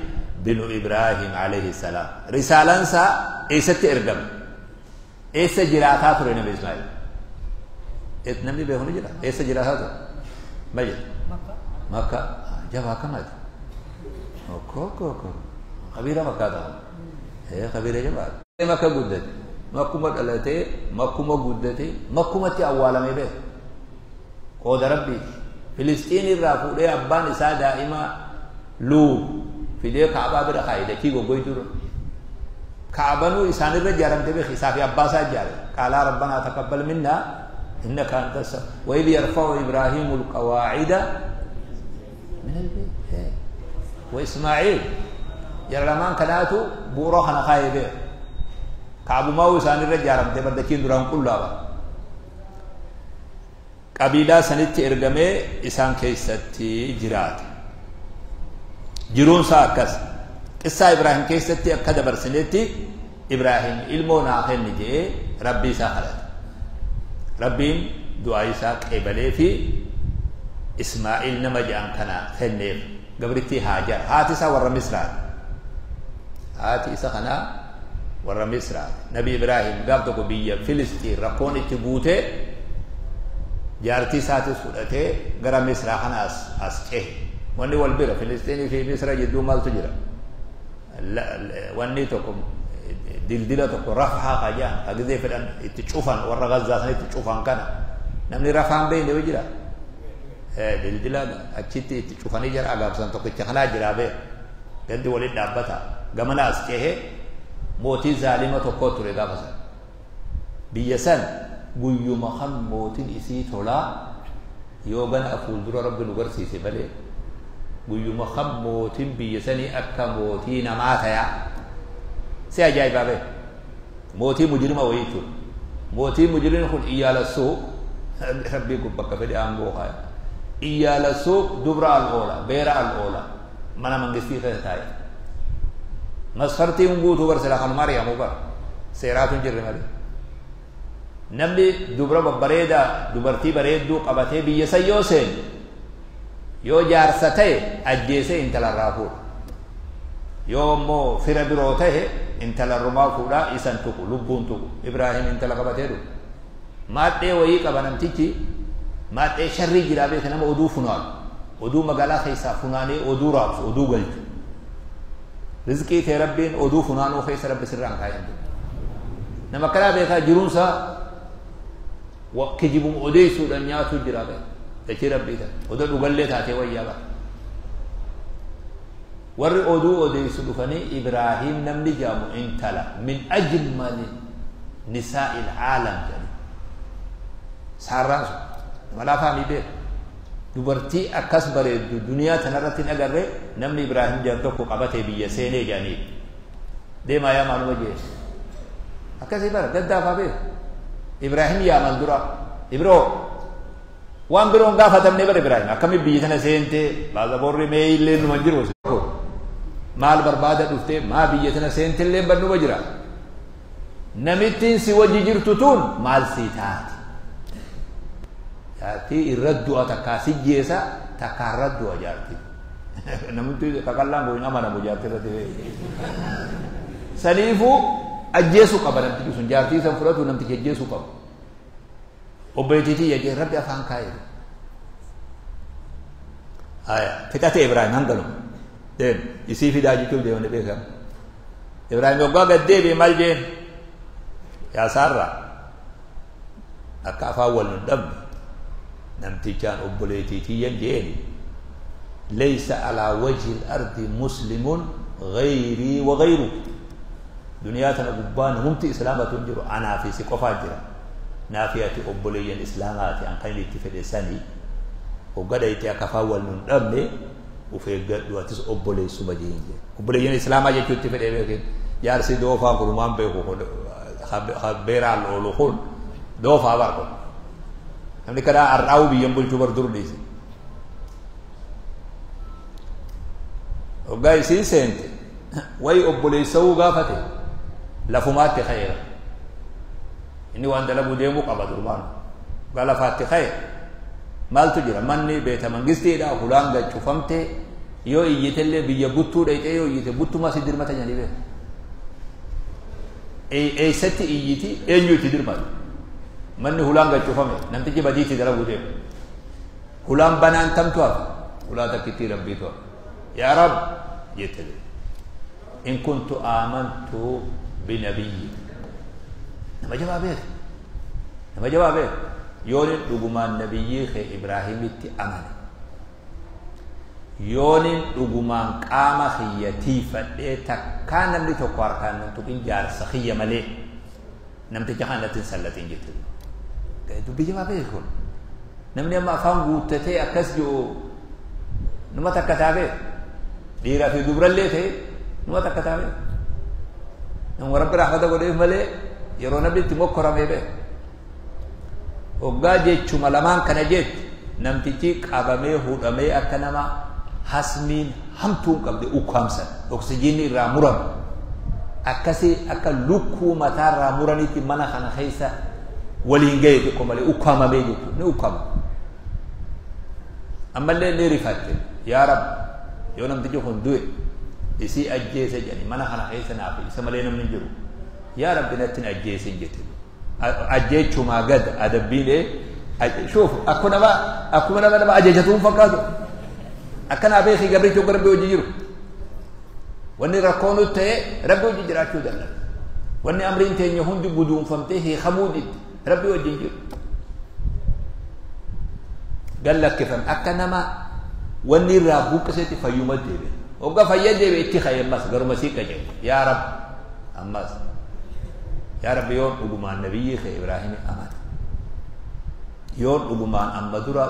binu Ibraahim alayhi salaam. Risaalaan isaa eessatti ergame? Eessa jiraataa ture nabi Ismaa'iil? Namni beeku ni jira. Eessa jiraataa ture? Ma jira? Makka. Jabaa akkamaati? Okko. Qabiila fakkaata. Qabiila jabaa. Makka guddate. Makkuma dhalatee, makkuma guddatee, makkumatti awwaalamee beeku. Qooda rabbiiti. Filisxiin irraa fuudhee abbaan isaa daa'ima Luub fidee Kaabaa bira kaa'e dachii goggoytuu dura. Kaabanuu isaanirra ijaaramte beeki isaa fi abbaa isaa ijaare. Qaalaa rabbanaa taqabbal minnaa innaka anta wa idh yarfa'u Ibraahiimu alqawaa'ida min albayt wa Ismaa'iil jara lamaan kanaatu bu'uura kana kaa'ee beeku. Kaabumaa'uu isaanirra ijaaramte bar dachiin duraan qullaaba. Qabiilaa sanitti ergamee isaan keessatti jiraate. Jiruun isaa akkas. Qissaa Ibraahim keessatti akka dabarsinetti Ibraahim ilmoo naa kenni jedhee rabbii isaa kadhate. Rabbiin du'aa isaa qeebalee fi Ismaa'iil nama jedhan kana kenneef. Gabrittii Haajar, haati isaa warra Misraati. Haati isa kanaa warra Misraati. Nabi Ibraahim gaaf tokko biyya Filistiin rakkoon itti buutee jaartii isaatis fudhatee gara Misraa kana as cehe. Wanni wal bira Filistinii fi Misra jidduu maaltu jira? Wanni tokko dildila tokko Rafhaa ka jedhan ka gizee fedhan itti cufan, warra Gazzaa san itti cufan kana. Namni Rafhaan beekne yoo jira? Dildila achitti itti cufanii jara agaabsan tokkicha kanaa jira beek. Gandi waliin dhaabbata. Gamana as cehee mootii zaalima tokko ture gaafa san. Biyya san guyyuma kan mootiin isii tolaa yoo gana fuuldura Rabbi nu garsiise malee guyyuma kan mootiin biyya sanii akka mootii namaa tayaa. Si ajaa'ibaa beek. Mootii mujrima wayii jechuudha. Mootii mujrimni kun iyyaalassuu Rabbiin kun bakka fedhe aangoo kaaya. Iyyaalassuu dubra al oola, beera al oola, mana mangistii keessa taa'e. Masfartiin guutuu bar silaa kanuma ari'amu bar. Seeraatu hin jirre malee. Namni dubra babbareedaa dubartii bareedduu qabatee biyya san yoo seene yoo jaarsa ta'e ajjeesee intalarraa fuudha. Yoo immoo fira biroo ta'e intalarrumaa fuudhaa isan tuqu, lubbuun tuqu. Ibraahim intala qabatee dhufu. Maadhee wayii qaba namtichi, maadhee sharrii jiraa beeka, nama oduu funaanu. Oduu magaalaa keessaa funaanee oduu raabsu, oduu galchu. Rizqii ta'e Rabbiin oduu funaanuu keessa Rabbi sirraan kaa'ee jiru. Nama akkanaa beekaa jiruunsaa kijibuma odeessuudhaan nyaatu jira beeka. Dachii Rabbii ta'e. Oduu dhugallee taatee wayyaa bara. Warri oduu odeessu dhufanii Ibraahim namni jedhamu intala min ajmali nisaa'il aalam jedhanii. Saarraan sun nama laafaa mi beeku. Dubartii akkas bareeddu duniyaa tanarratti hin agarre, namni Ibraahim jedhan tokko qabatee biyya seenee jedhanii. Deemaa yaa maaluma jee. Akkasii bara gaddaafaa beeku. Ibraahim yaaman dura. Ibroo waan biroon gaafatamne bara Ibraahim akkami biyya tana seentee baazaboorri mee illee numa hin jiru. Maal barbaada dhuftee maa biyya tana seente illee bannuma jira. Namittiin si wajji jirtu tun maal sii taati? Jaartii irra du'a takkaa si jeesa takkaa irra du'a jaartii. Namni kakallaan kun hin amanamu jaartii irratti. Saniifuu ajjeesuu qaba namtichi sun, jaartii san fudhatu namtichi ajjeesuu qaba. Obboleettii tiyya jee Rabbi afaan kaa'e. Haya fixate Ibraahim hanganuma. Deem isii fidaa jechuuf deemanii beekamu. Ibraahim yoggaa gad deebi'e maal jeen? Yaa Saarraa, akka afaan wal nun dhabne namtichaan obboleettii tiyyan jeeni laysa alaa wajhi al-ardi muslimun ghayrii wa ghayru. Duniyaa tana gubbaa namumti islaamatu hin jiru, anaa fi si qofaa jira. Naa fi ati obboleeyyan islaamaati, an kan inni itti fedhe sanii hogga dhayxee akka afaan wal nun dhabne uf eeggadhu, atis obboleessuma jeen jee. Obboleeyyan islaamaa jechuu itti fedhee beekin. Jaarsi doofaan kun waan beeku kun beeraan oolu kun doofaa bar kun. Namni kanaa har'aa'uu biyyan bulchuu bar dur dhiise. Hoggaa isiin seente wayi obboleessa'uu gaafate lafumaatti ka'eera. Inni waan dalaguu deemuu qaba durbaan. Hoggaa lafaatti ka'e maaltu jira? Manni beeta mangistiidha, hulaan gad cufamte, yoo iyyitellee biyya buttuu dhayxee yoo iyyite buttumaa si dirmata jedhanii beeku. Eessatti iyyiti, eenyu itti dirmata? Manni hulaan gad cufame, namtichi badiitti dalaguu deema. Hulaan banaan tamtu hafe? Hulaa takkittii Rabbiitu hafe. Yaa Rab jette, in kuntu aamantu binabiyyi. Nama jabaa beeku. Nama jabaa beeku. Yoonin dhugumaan nabiyyii kee Ibraahimitti amane. Yoonin dhugumaan qaama kiyya tiifadhee takkaa namni tokko harkaan nan tuqin jaarsa kiyya malee namticha kana natti hin sallatin jette. Dubbii jabaa beeku kun. Namni amma afaan guuttatee akkas jiru numa takka taabee dhiiraa fi dubrallee ta'e numa takka taabee. Nama Rabbi rahmata godheef malee yeroo namni itti mokkoramee beeku. Hoggaa jechuma lamaan kana jetti namtichi qabamee hudhamee akka nama hasmiin hamtuun qabde ukkaamsan, oksijiinni irraa murame, akkasii akka lukkuu mataarraa muranitti mana kana keessa Waliin ga'e xiqqoo malee ukkaamamee jechuudha ni ukkaama. Ammallee ni rifatte yaa Rabbi yoo namtichi kun du'e isii ajjeese jedhani mana kana keessa naaf isa malee namni hin jiru. Yaa Rabbi natti hin ajjeesin jette. Ajjeechumaa gad adabbiin shuuf akkuma nama ajajatuun fakkaatu. Akkanaa beekii gabrichi hogga Rabbi hojii jiru. Wanni rakkoo nutti ta'e Rabbi hojii jiraachuu danda'a. Wanni amriin teenya hundi guduunfamtee hiikamuu didde Rabbi wajjin jiru. Gallakkifame akka nama wanni irraa buqqisetti fayyuma deebi'e. Hogga fayya deebi'e itti ka'e ammas garuma sii qajeelu. Yaa Rabbi ammas yaa Rabbi yoon dhugumaan nabiyyi kee Ibraahim amane. Yoon dhugumaan amma dura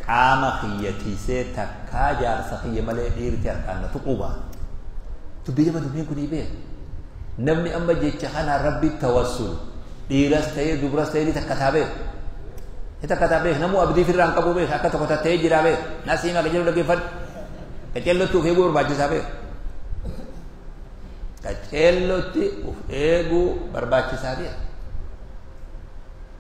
qaama kiyya tiisee takkaa jaarsa kiyya malee dhiirti harkaan na tuquu baate. Dubbii nama dubbiin kun beeku. Namni amma jecha kana Rabbi tawassul dhiiras ta'ee dubras ta'ee ni takkataa beeku. Ni takkataa beeku namuu abdii firraa hin qabu beeku akka tokko ta'ee jiraa beeku. Nasiima qajeeluu dhaggeeffadhu. Qajeellotti of eeguu barbaachisaa beeku. Qajeellotti of eeguu barbaachisaa beeku.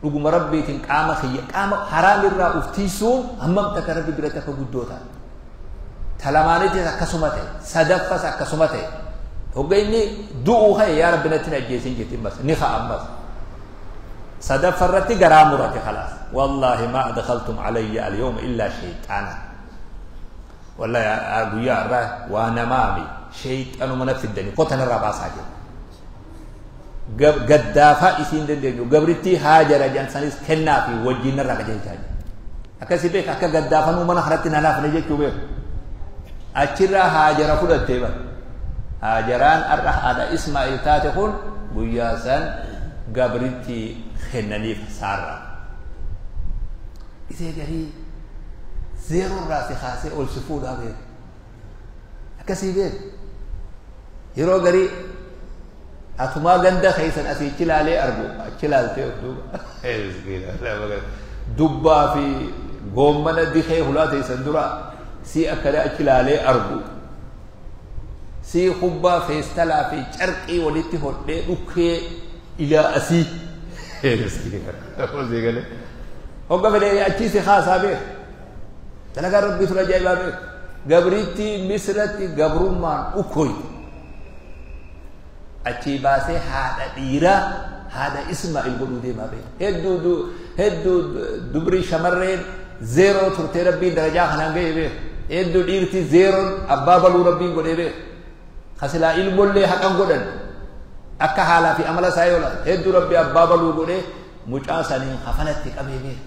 Dhuguma Rabbiitiin qaama kiyya qaama haraam irraa of tiisuun hammam takka Rabbi biratti akka guddoo ta'a. Talamaanitis akkasuma ta'e sadaffas akkasuma ta'e. Hogga inni du'uu ka'e yaa Rabbi natti hin ajjeesin jetti ammas ni ka'a ammas. Sadaffa irratti garaa murate khalaas. Wallaahi maa adkhaltum alayya al-yawma illaa shayxaana. Wallaahi guyyaa har'aa waa namaami shayxanuma na fiddani kota narraa baasaa jedhu. Gaddaafaa isiin dandeenyu gabrittii Haajara jedhan sanis kennaa fi wajjin narraa qajeelchaa jedhu. Akkasii beeka akka gaddaafanuu mana kanatti na laafne jechuu beeku. Achirraa Haajara fudhattee bara. Haajaraan har'a haadha Ismaa'il taate kun guyyaa san gabrittii kennaniif Saarraa. Isee garii zeeroo irraa si kaasee ol si fuudhaa beeku. Akkasii beeku. Yeroo garii atumaa ganda keessan asii achi ilaalee argu achi ilaaltee of duuba. Dubbaa fi goommana dikee hulaa teessan dura si akkana achi ilaalee argu. Si kubbaa feestalaa fi carqii walitti hodhee dhukkee ilaa asii. Hogga fedhee achii si haasaa beeku. Dalagaa Rabbii tura ajaa'ibaa beeku. Gabriitti Misratti gabrummaan ukkoyte. Achii baasee haadha dhiiraa haadha Ismaa'il godhuu deemaa beeku. Hedduu dubrii shamarreen zeeroo turtee Rabbiin darajaa kanaan ga'e beeku. Hedduu dhiirti zeeroon abbaa baluu Rabbiin godhee beeku. Kasilaa ilmoollee haqan godhan akka haalaa fi amala isaa yoo laatu hedduu Rabbi abbaa baluu godhee mucaa saniin hafanatti qabee beeku.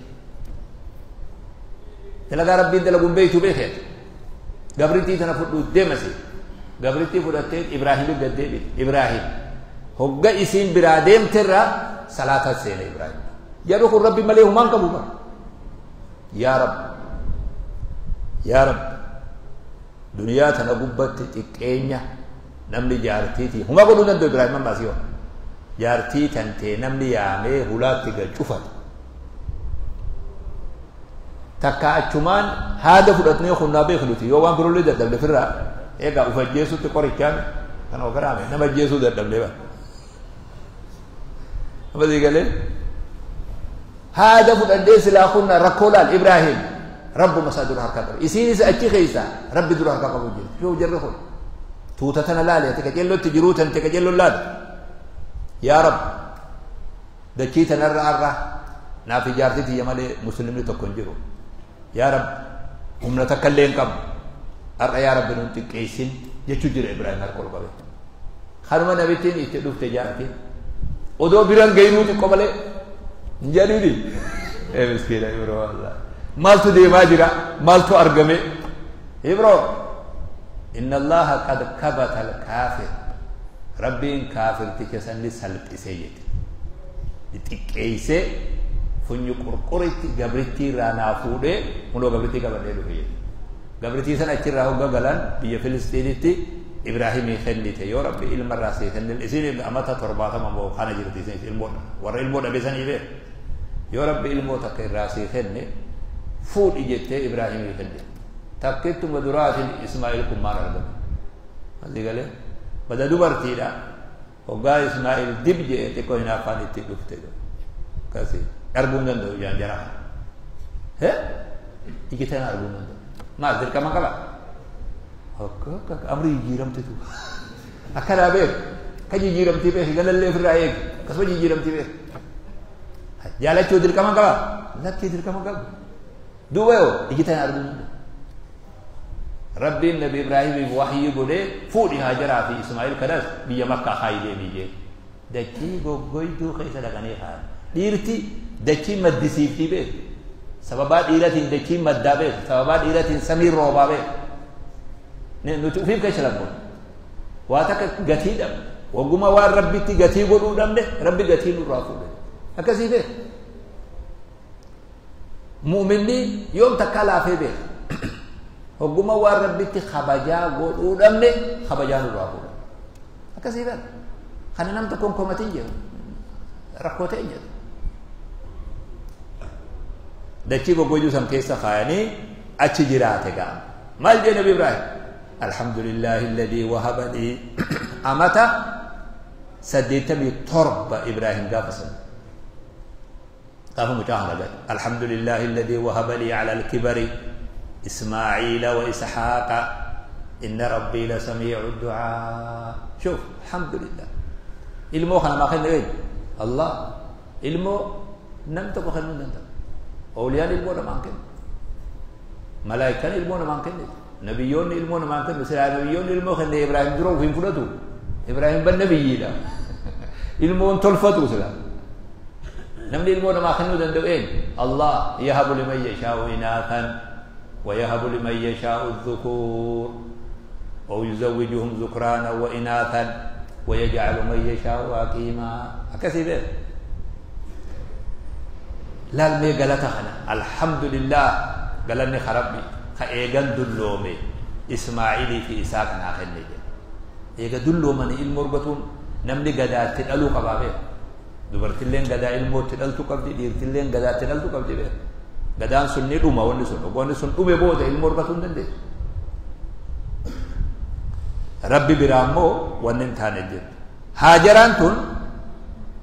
Dalagaa Rabbiin dalaguun beektuu beekee. Gabrittii tana fudhuu deemasi. Gabrittii fudhattee Ibraahim gad deebite. Ibraahim hogga isiin biraa deemterraa salaata seene Ibraahim. Jarri kun Rabbi malee humaan qabu bara. Yaa Rabbi yaa Rabbi duniyaa tana gubbatti xiqqeenya namni jaartiitii huma godhuu danda'u Ibraahim amma asii hoo. Jaartii tantee namni yaamee hulaatti gad cufate. Takka achumaan haada fudhatnee kunnaa beeku nuti yoo waan biroollee dadhabne firraa egaa uf ajjeesutti qorichaan kan of garaame nama ajjeesuu dadhabne bara. Amma sii galee haada fudhannee silaa kunnaa rakkoo laal Ibraahim rabbuma isaa dura harkaa qabe isiinis achi keessa rabbi dura harkaa qabu jirti yoo jarri kun tuuta tana laale ati qajeellotti jiruu tante qajeelloon laale yaa Rabbi dachii tanarra har'a naaf ijaarti tiyya malee muslimni tokko hin jiru. Yaa Rabbi humna takka illee hin qabnu. Har'a yaa Rabbi nun xiqqeessin jechuu jira Ibraahim harka ol qabee. Kanuma nabittiin itti dhufte jaartiin. Odoo biran gayinuu xiqqoo malee hin jedhini. Ee miskiina Ibroo Allah. Maaltu deemaa jira? Maaltu argame? Ibroo inna Allaha qad kabata al-kaafir. Rabbiin kaafirticha san ni salphisee jette. Ni xiqqeessee funyu qurquritti gabrittii irraa naa fuudhee kunoo gabrittii qabadhee dhufe jedhe. Gabrittii san achirraa hogga galan biyya Filistiinitti Ibraahimii kennite yoo Rabbi ilma irraa sii kenne isiin amata 70 moo kana jirti isiin ilmoo warra ilmoo dhabe sanii beeku. Yoo Rabbi ilmoo takka irraa sii kenne fuudhi jettee Ibraahimii kennite. Takkittuma duraatiin Ismaa'il kun maal argame? Asii galee bada dubartiidha. Hoggaa Ismaa'il dib jedhe xiqqoo hinaaffaan itti dhufte. Akkasii. Arguu hin danda'u ijaan jara kana. Iji tana arguu hin danda'u. Maal dirqama qaba? Akka amri jijjiiramtetu. Akkanaa beeku. Akka jijjiiramtii beeku galallee ofirraa eegi. Akkasuma jijjiiramtii beeku. Jaalachuu dirqama qaba? Lakkii dirqama qaba. Duuba yoo iji tana arguu hin danda'u. Rabbiin Nabi Ibraahimiif wahyii godhee fuudhi Haajaraa fi Ismaa'il kanas biyya Makkaa kaayi deemii jee. Dachii goggoyduu keessa dhaqanii kaayan. Dhiirti dachii maddisiiftii beeku. Sababaa dhiiratiin dachiin maddaa beeku. Sababaa dhiiratiin samiin roobaa beeku. Nuti ufiif keessa lammoon. Waa takka gatii dhabne. Wagguma waan Rabbitti gatii godhuu dhabne Rabbi gatii nurraa fuudhe. Akkasii beeku. Mu'minni yoom takkaa laafee beeka. Hogguma waan Rabbitti kabajaa godhuu dhabne kabajaa nurraa fuudha. Akkasii beeka. Kana nam tokkoon komatiin jedhu. Rakkoo ta'e jedhu. Dachii goggoyduu san keessa kaayanii achi jiraate ga'a. Maal jee Nabi Ibraahim? Alhamdulillahi alladhii wahaba lii amata 87 Ibraahim gaafa san. Gaafa mucaa kana gate. Alhamdulillahi alladhii wahaba lii ala alkibari Ismaa'iila wa Ishaaqa inna rabbii la samii'u du'aa. Shuf alhamdulillah. Ilmoo kana maa kenne eenyu? Allah. Ilmoo nam tokko kennuu hin danda'u. Awliyaan ilmoo namaan kennu. Malaayikaan ilmoo namaan kennitu. Nabiyyoonni ilmoo namaan kennu. Silaa nabiyyoonni ilmoo kenne Ibraahim dura ofiin fudhatu. Ibraahim ban nabiyyiidha. Ilmoon tolfatu silaa. Namni ilmoo namaa kennuu danda'u eenyu? Allah yahabu liman yashaa'u inaathan wa yahabu liman yashaa'u dhukuur. Aw yuzawwijuhum dhukraana wa inaathan wa yaj'alu man yashaa'u aqiimaa. Akkasii beeku. Laal mee galata kana. Alhamdulillah galanni ka Rabbi ka eegan dulloome Ismaa'ilii fi Isaaq naa kenne jedhe. Eega dulloomanii ilmoo argatuun namni gadaatti dhaluu qabaa beeku. Dubartilleen gadaa ilmootti dhaltu qabdi, dhiirtilleen gadaatti dhaltu qabdi beeku. Gadaan sun ni dhuma wanni sun. Wanni sun dhume booda ilmoo argatuu hin dandeessu. Rabbi biraa immoo wanni hin taane jirtu. Haajaraan tun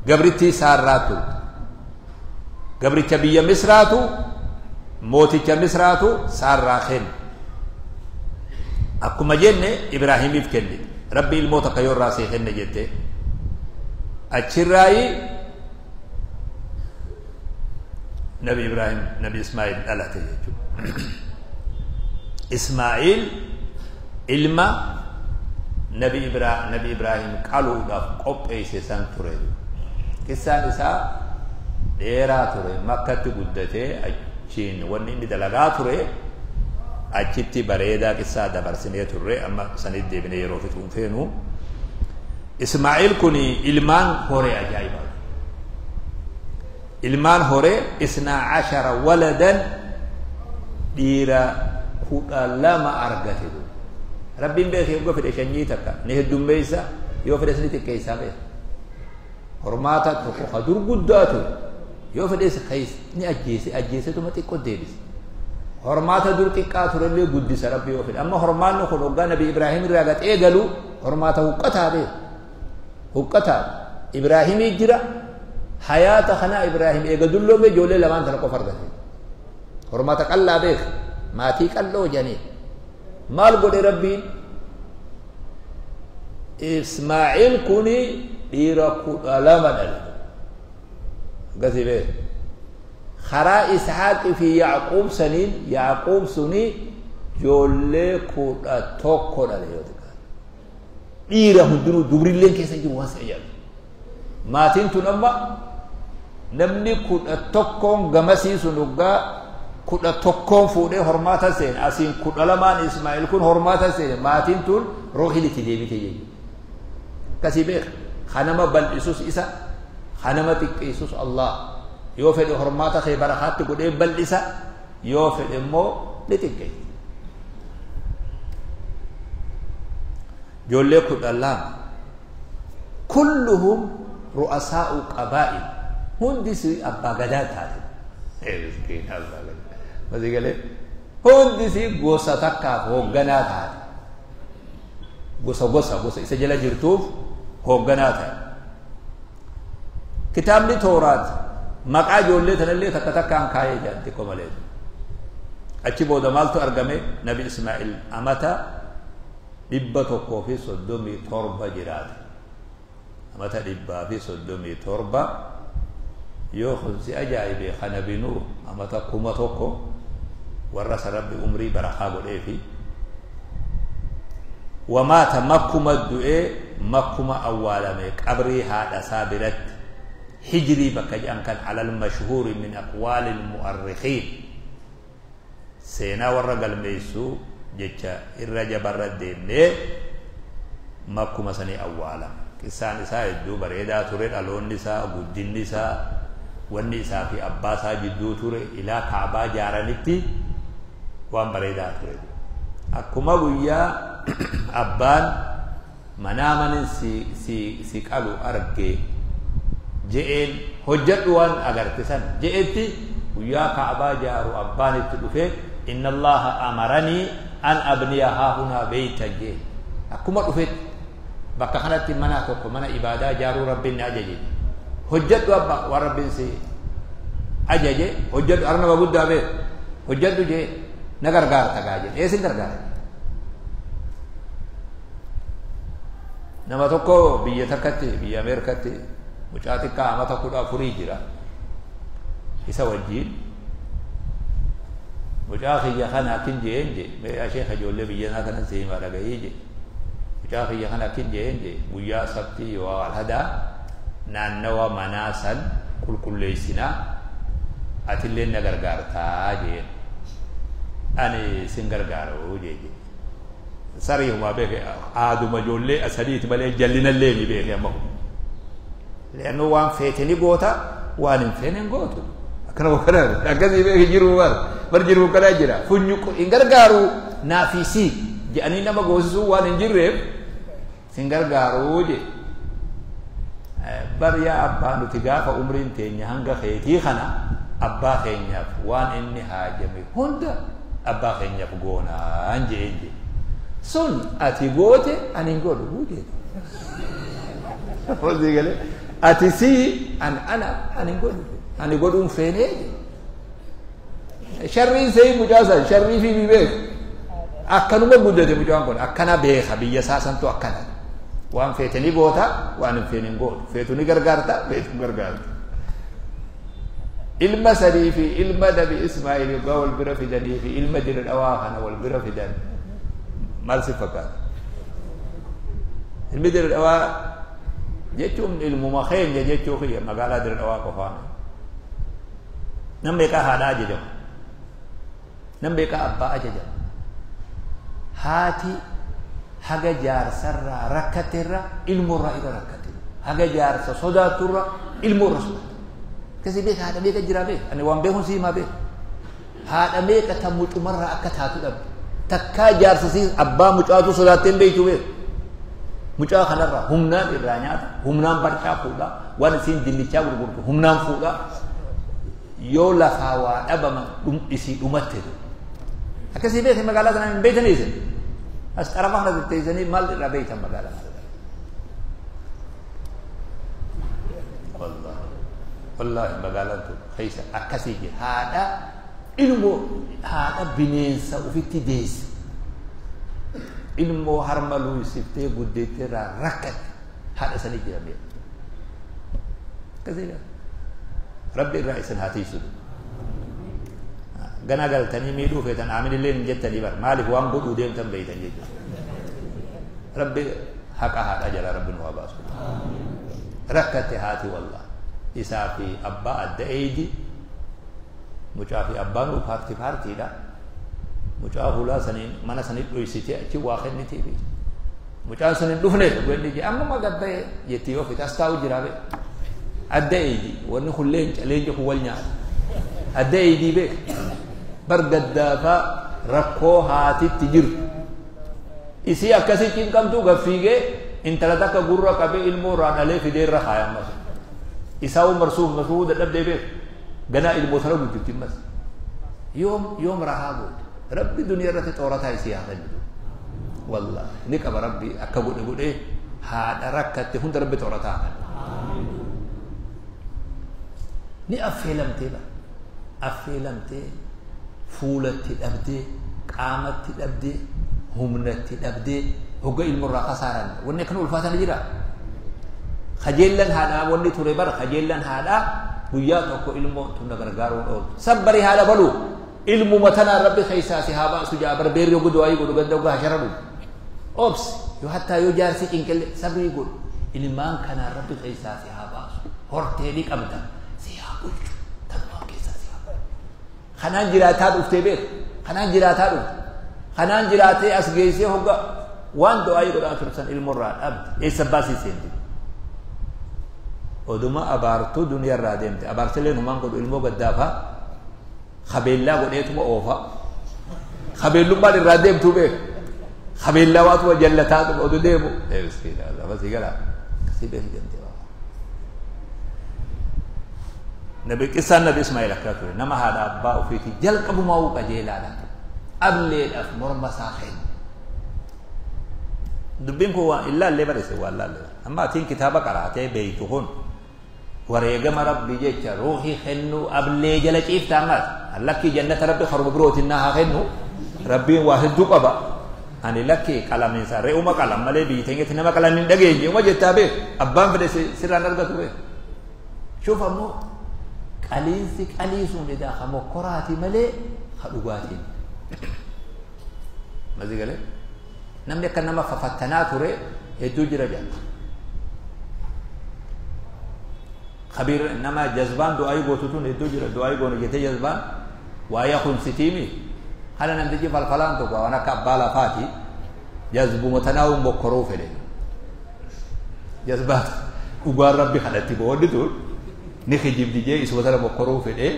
gabrittii Saarraa turte. Gabricha biyya Misraatu mooticha Misraatu Saarraa kenne. Akkuma jenne Ibraahimiif kenne. Rabbi ilmoo takka yoo irraa sii kenne jette. Achirraayi Nabi Ibraahim Nabi Ismaa'il dhalate jechuudha. Ismaa'il ilma Nabi Ibraahim qaluudhaaf qopheesse san ture. Qissaan isaa dheeraa ture. Makkatti guddatee achiin wanni inni dalagaa ture achitti bareedaa qissaa dabarsinee turre amma sanitti deebinee yeroo fixuun feenu. Ismaa'il kun ilmaan horee ajaa'ibaa. Ilmaan horee 12 waladan dhiira 12 argate. Rabbiin beekee yoo fedhe shanyii takka ni heddummeessa yoo fedhes ni xiqqeessaa beeka. Hormaata tokko ka dur guddaa ture yoo fedhes ni ajjeese ajjeesetuma xiqqoo deebise. Hormaata dur xiqqaa turellee guddisa Rabbi yoo fedhe. Amma hormaanni kun hoggaa Nabi Ibraahim irraa gad eegalu hormaata huqqataa beeka. Huqqataa Ibraahimii jira hayaata kanaa Ibraahim eega dulloome ijoollee lamaan tana qofa argate. Hormaata qallaa beeka. Maatii qalloo jedhanii. Maal godhe Rabbiin? Ismaa'il kuni dhiira 12 dhale. Akkasii beeka. Karaa Ishaaqi fi Yaaquub saniin Yaaquub suni ijoollee 11 dhale yoo xiqqaate. Dhiira hundinuu dubrilleen keessa jiru waan si ajaa'ibu. Maatiin tun amma namni 11 gamasii sun hoggaa 11 fuudhee hormaata seene asiin 12 Ismaa'il kun hormaata seene maatiin tun ruuhiin itti deebite jechuudha. Akkasii beeka. Kanama bal'isus isa kanama xiqqeessus Allah. Yoo fedhe hormaata kee barakaatti godhee bal'isa yoo fedhe immoo ni xiqqeessa. Ijoollee 12 kulluhum ru'asaa'u qabaa'il hundi si abbaa gadaa taate. Miskiin abbaa gadaa. Masii galee hundi si gosa takkaaf hoogganaa taate. Gosa gosa gosa isa jala jirtuuf hoogganaa ta'e. Kitaabni Tooraat Maqaa ijoollee tanallee takka takkaan kaayee jedhan xiqqoo malee. Achi booda maaltu argame? Nabi Ismaa'il amata 137 jiraate. Amata 137 yoo kun si ajaa'ibe ka Nabi Nuuh amata 1000 warra isa Rabbi umrii barakaa godheefi. Wamaata makkuma du'ee makkuma awwaalame qabrii haadha isaa biratti hijrii bakka jedhan kan alal mashhuuri min aqwaalil mu'arrikhiin seenaa warra galmeessuu jecha irra jabarra deemnee makkuma sanii awwaalame. Qissaan isaa hedduu bareedaa ture, dhaloonni isaa, guddinni isaa, wanni isaa fi abbaa isaa jidduu ture ilaa Kaabaa jaaranitti waan bareedaa ture. Akkuma guyyaa abbaan manaamanin si qalu arge je'een hojjadhu waan agarte san je'etti guyyaa Kaabaa jaaru abbaan itti dhufee inna Allaha amaranii an abniya haahunaa beeytan jee. Akkuma dhufetti bakka kanatti mana tokko mana ibaadaa jaaruu Rabbiin na ajaje. Hojjadhu abbaa waan Rabbiin si ajaje hojjadhu arna nama guddaa beeku hojjadhu jee na gargaarta gaa jedhe. Eessin gargaara? Nama tokko biyya takkatti biyya Ameerikatti mucaa xiqqaa amata 14 jira. Isa wajjiin mucaa kiyya kana akkin jeen je mee yaa sheekha ijoollee biyya naa kanan si himaa dhagahii je. Mucaa kiyya kana akkin jeen je guyyaa sabtii yoo alhadaa naannawa manaa san qulqulleessinaa atillee na gargaartaa jeen. Ani sin gargaaru jee je. Sariihumaa beeke aaduma ijoollee asadiiti malee jallinallee ni beeke amma kun. Leannoo waan feete ni goota waan hin feene hin gootu. Akkana kana akkasii beeke jiruu bar bar jiruu kanaa jira. Funyu hin gargaaru naafii si jedhanii nama goosisuu waan hin jirreef sin gargaaruu je. Bar yaa abbaa nuti gaafa umriin teenya hanga keetii kana abbaa keenyaaf waan inni haajame hunda abbaa keenyaaf goonaan je'een je. Sun ati goote ani hin godhu jee. Hojii galee ati si an ana ani hin godhu ani godhuun feenee je. Sharriin seeyi mucaa san sharrii fi ni beeku. Akkanuma guddate mucaan kun akkana beeka biyya isaa santu akkana. Waan feete ni goota waan hin feene hin gootu. Feetu ni gargaarta feetu hin gargaarta. Ilma sadii fi ilma Nabi Ismaa'il yoggaa wal bira fidanii fi ilma dira dhawaa kana wal bira fidan maal si fakkaata? Ilmi dira dhawaa jechuun ilmuma keenya jechuu kiyya magaalaa dira dhawaa qofaan. Nam meeqaa haadhaa ajajama? Nam meeqaa abbaa ajajama? Haati haga jaarsarraa rakkateerra ilmoorraa irra rakkate. Haga jaarsa sodaatturra ilmoorra sodaatu. Akkasii beeka haadha meeqa jiraa beeka? Ani waan beekuun si himaa beeka. Haadha meeqa ta mucumarraa akka taatu dhabde. Takkaa jaarsa si abbaa mucaatu sodaattee hin beektu beeka. Mucaa kanarraa humnaan irraa nyaata, humnaan barcaa fuudha, waan isiin dinnichaa gurgurtu humnaan fuudha. Yoo lafaa waa dhabaman isii dhumatte. Akkasii beeka magaalaa kanaan hin beektanii isin. As xarafa kana tetteessanii maal irraa beektan magaalaa kana? Wallaahi wallaahi magaalaan tun keessa akkasii jira. Haadha ilmoo haadha bineensa ofitti deesse. Ilmoo harma luusiftee guddeettee irraa rakkatte haadha sanii jira beeka. Akkasii jira. Rabbi irraa isin haa tiisu. Gana galtanii miidhuu feetan aamin illee hin jettanii bar maaliif waan godhuu deemtan beeytan jechuudha. Rabbi haqa haadha jala Rabbi nu haa baasu. Rakkatte haati wallah isaa fi abbaa adda eeydi mucaa fi abbaan paartii paartiidha. Mucaa hulaa saniin mana sanii dhoysitee achi waa kennitiifi. Mucaan sun hin dhufne wanni jee ammuma gabba'ee jetti yoo fite as taa'u jira bee. Adda eeydi wanni kun leenca leenci kun wal nyaata. Adda eeydii beek. Bar gaddaafaa rakkoo haatitti jirtu. Isii akkasii cinqamtuu gaffiigee intala takka gurra qabee ilmoo irraa dhalee fidee irra kaaya ammas. Isaa marsuuf marsuu dadhabdee beeku. Ganaa ilmoo sana guddifti ammas. Yoom yoom rahaa goote. Rabbi duniyaa irratti xoorataa isii haa kennu. Wallaahi ni qaba Rabbi akka godhe godhee haadha rakkatte hunda Rabbi xoorataa haa kennu. Ni affeelamtee bara. Affeelamtee fuulatti dhabdee qaamatti dhabdee humnatti dhabdee hogga ilmurraa kasaaran wanni akkana ulfaatan jira. Kajeellan haadhaa wanni ture bara kajeellan haadhaa guyyaa tokko ilmoo tun na gargaaruun ooltu. Sabbarii haadha balu ilmuma tanaan rabbi keessaa si haa baasu jaa bar beerri yogguu du'aayii godhu ganda hoggaa hashara dhufu. Obsi yoo hattaa yoo jaarsi cinqille sabrii godhu ilmaan kanaan rabbi keessaa si haa baasu hortee ni qabda si haa bulchu tanumaan keessaa si haa baasu. Kanaan jiraataa dhuftee beeku kanaan jiraataa dhufte kanaan jiraatee as geessee hogga waan du'aayii godhaa tursan ilmoorraa dhabde eessa baasii seenti. Oduma abaartuu duniyaarraa deemte abaartileen humaan godhu ilmoo gaddaafaa kabeellaa godheetuma oofa kabeellummaan irraa deemtuu beeku kabeellaa waatuma jallataatuma odu deemu miskiina lafa sii galaa akkasii beeku deemtee waa. Nabi qissaan Nabi Ismaa'eel akkana ture nama haadha abbaa ofiitii jalqabumaa uu qajeelaadha ableedhaaf morma isaa kennu. Dubbiin kun waan illaallee barreesse waan laallee amma atiin kitaaba qaraatee beeytu kun wareegama rabbi jecha ruuhii kennu ablee jala ciifta ammaas lakkii jannata rabbi karuma birootiin naa haa kennu rabbiin waa hedduu qaba ani lakkii qalamiinsa re'uma qalam malee biyyi teenyatti nama qalan hin dhageenye uma jettaa beeku abbaan fedhe sirraan argatu beeku shuuf ammoo qaliinsi qalii sun edaa ka mokkoraati malee ka dhugaatiin mazi galee namni akka nama fafattanaa ture hedduu jira jedha خبير نما جذبان دعاي غوتوتون هدو جرا دعاي غونو جته جذبان وايا خنستيمي هل نمتجي فالفلان تو وانا كبالا فاتي جذب متناو مكرو فله جذبات وغار ربي خلتي بودي تو نخجيب دي اسو ترى مكرو فله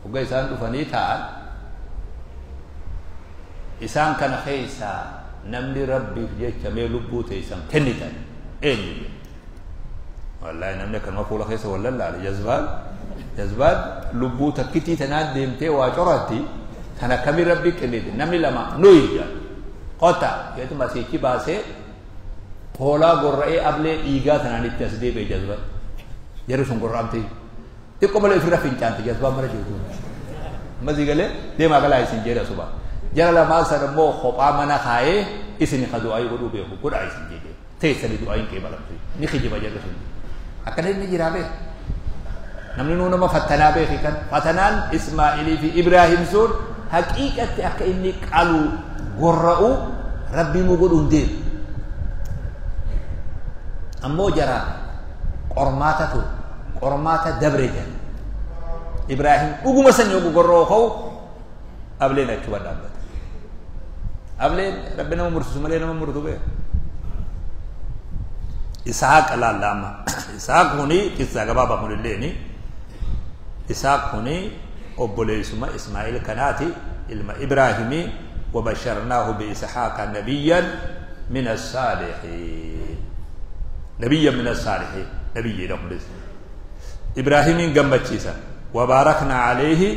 وغا اسان دفني تان اسان كان خيسا نمني ربي جچ مي لبو تيسان كنيتان ايه والله namni akkanuma fuula keessa wal lallaale jazbaan jazbaan lubbuu takkitii tanaan deemtee waa coratti kan akkamii rabbi kennite namni lama nuyi jedha qota jedhu masiichi baasee hoolaa gorra'ee ablee dhiigaa tanaan itti as deebi'e jazbaan jarri sun gorra'amte xiqqoo malee ofirra fincaante jazbaan mana jirtu masii galee deemaa galaa isin jedha suba jara lamaan sana immoo kophaa mana kaayee isin ka du'aa godhuu beeku godhaa isin jedhe teessanii du'aa hin qeebalamtu ni kijiba jarri sun akkana inni jiraa beeku namni nuu nama fattanaa beeki kan fattanaan Ismaa'ilii fi Ibraahim sun haqiiqatti akka inni qalu gorra'u rabbii muu godhu hin deemu ammoo jara qormaata ture qormaata dabre jira Ibraahim dhuguma san yogu gorra'u ka'u ableen achuma dhaabbate ableen rabbi nama mursisu malee nama murtu beeku Isaaq laallama Isaaq kuni qissa gabaabaa kun illeeni Isaaq kuni obboleessuma Ismaa'il kanaati ilma Ibraahimii wabasharnaahu biisxaaqa nabiyyan min assaalihiin nabiyyan min assaalihiin nabiyyiidha kunis Ibraahimiin gammachiisa wabaaraknaa alayhi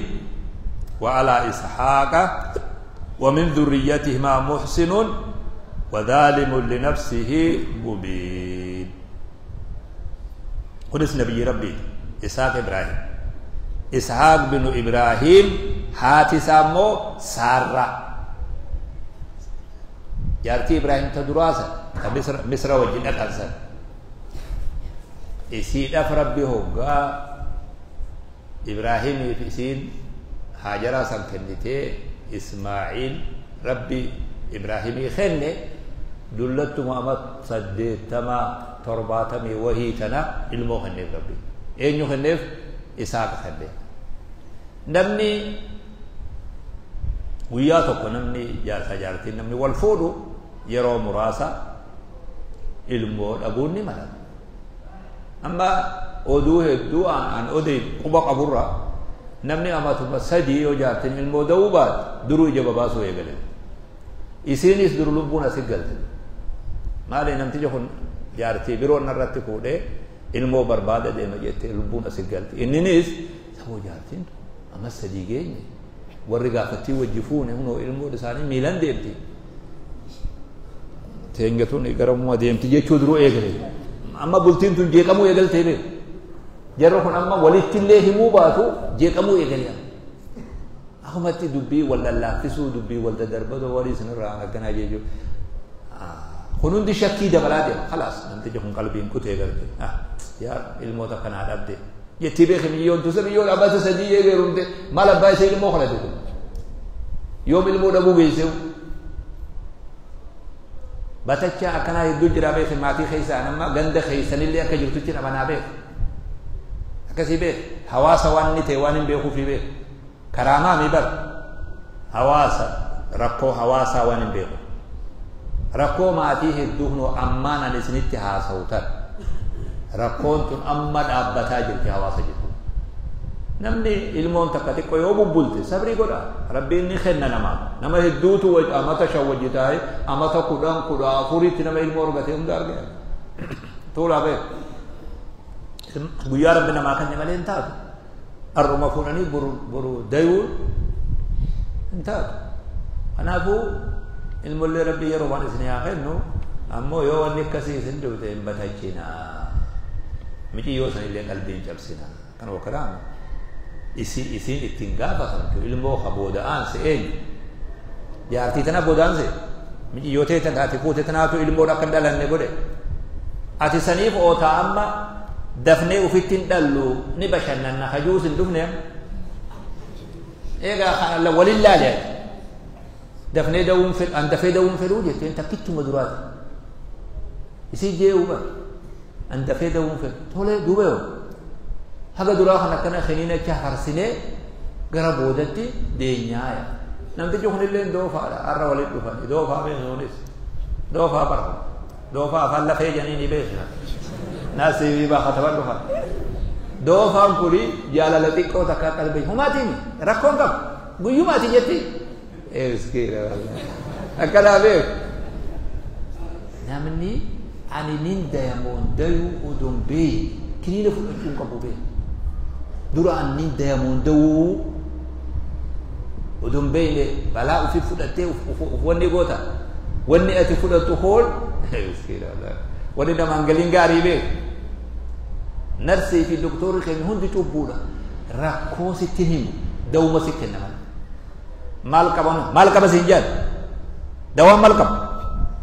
wa alaa isxaaqa wa min dhurriyyatihimaa muxsinun وظالم لنفسه مبين. قدس نبي ربي إسحاق إبراهيم إسحاق بن إبراهيم هاتي سامو سارة جارتي إبراهيم تدراسة مصر مصر وجنة أنسان إسيد أفربي هوغا إبراهيم في سين هاجر سنكنتي إسماعيل ربي إبراهيم خنه دلتما أمت صديتما ترباتمي وهي تنا ilmoo kenneef rabbi eenyu kenneef Isaaqa kenneef namni guyyaa tokko namni jaarsa jaartiin namni wal fuudhu yeroo muraasa ilmoo dhabuun ni mala amma oduu hedduu an odee quba qaburra namni amatuma sadii yoo jaartiin ilmoo da'uu baate duruu ija babaasuu eegale isiinis dur lubbuun asi galte maali namtichi kun jaartii biroo narratti fuudhee ilmoo barbaada deema jettee lubbuun asi galte inninis saboo jaartiin amma sadii geenye warri gaafattii wajji fuune hunoo ilmoon isaanii miilan deemti teengatuun garamuma deemti jechuu duruu eegale amma bultiin tun jeeqamuu eegaltee beeku Jarri kun amma walitti illee himuu baatu jeeqamuu eegalee. Akkumatti dubbii wal lallaaffisuu, dubbii wal daddarbatu, walii isinirraa akkanaa jechuudha. Kun hundi shakkii dabalaa deema. Khalaas namtichi kun qalbiin kutee garte. Yaa ilmoota kanaa dhabde. Jettee beeki miyyoon tusa miyyoon abbata sadii eegeerumte maal abbaa ishee ilmoo kana dhugu. Yoom ilmoo dhabuu geesseewu. Batachaa akkanaa hedduu jira beeki maatii keessaa amma ganda keessanillee akka jirtutti dhabanaa beeku. Akkasii beeku. Hawaasa waan inni ta'e waan hin beekuufi beeku. Karaamaa mi bara. Hawaasa rakkoo hawaasaa waan hin beeku. Rakkoo maatii hedduu kunoo ammaan ani isinitti haasa'u tan. Rakkoon tun amma dhaabbataa jirti hawaasa jirtu. Namni ilmoon takka xiqqoo yoo bubbulte sabrii godha. Rabbiin ni kenna namaaf. Nama hedduutu amata 5 wajji taa'ee amata 10 14tti nama ilmoo argate hunda argee. Tuulaa beeku. Guyyaa rabbi namaa kenne malee hin taatu. Har'uma fuudhanii boru dayuu hin taatu. Kanaafuu ilmoollee rabbi yeroo waan isin haa kennu ammoo yoo wanni akkasii isin dhufte hin batachinaa. Miciyyoo sanillee qalbii hin cabsinaa. Kan wakaraama. Isiin ittiin gaafatamtu ilmoo ka booda'aan se eenyu? Jaartii tana booda'aan se? Miciyyoo ta'e tana ati fuute tanaatu ilmoon akka hin dhalanne godhe. Ati saniif ootaa amma dafnee ofitti hin dhallu ni bashannanna hajuus hin dhufne. Egaa waliin laale ati. Dafnee da'uun fedhu an dafee da'uun fedhuu jetteen takkichuma duraati. Isii jee'uu bara. An dafee da'uun fedhu tolee duuba yoo. Haga duraa kan akkana kiniinacha harsinee gara boodatti deenyaaya. Namtichi kunillee doofaadha. Har'a waliin dhufan. Doofaa beeknuunis. Doofaa bara. Doofaa afaan lafee jedhanii ni beekna. Naasii baa kataban dhufan. Doofaan kuni jaalala xiqqoo takka qalbii. Humaatiin rakkoon qabu. Guyyumaati jetti. Miskiina wallahi. Akkanaa beeku. Namni ani nin dayamoon dayuu odoon beeyi kiniina fudhachuu hin qabu beeku. Dura ani nin dayamoon dayuu odoon beeyne balaa ofii fudhattee of wanni goota. Wanni ati fudhattu hool miskiina wallahi. Wanni namaan galiin gaarii beeku. Narsii fi doktorri keenya hundi cubbuudha. Rakkoo sitti himu dawuma sitti kenna malee. Maal qaban maal qaba siin jedhan dawaan maal qaba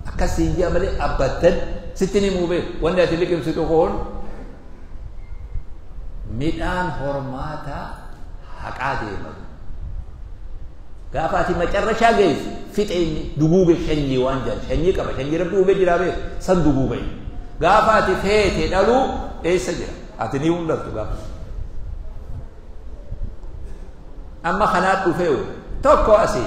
akkas siin jedhan malee abbattan sitti himuu beeku. Wanni ati liqimsitu kun midhaan hormaataa haqaa deema. Gaafa ati macarrashaa geessu fixe inni duguuge shanyii waan jedhan shanyii qaba shanyii rabbi uumee jiraa beeku san duguuge. Gaafa ati feete dhaluu eessa jira ati ni hundatu gaafa. Amma kanaa dhufee tokko asii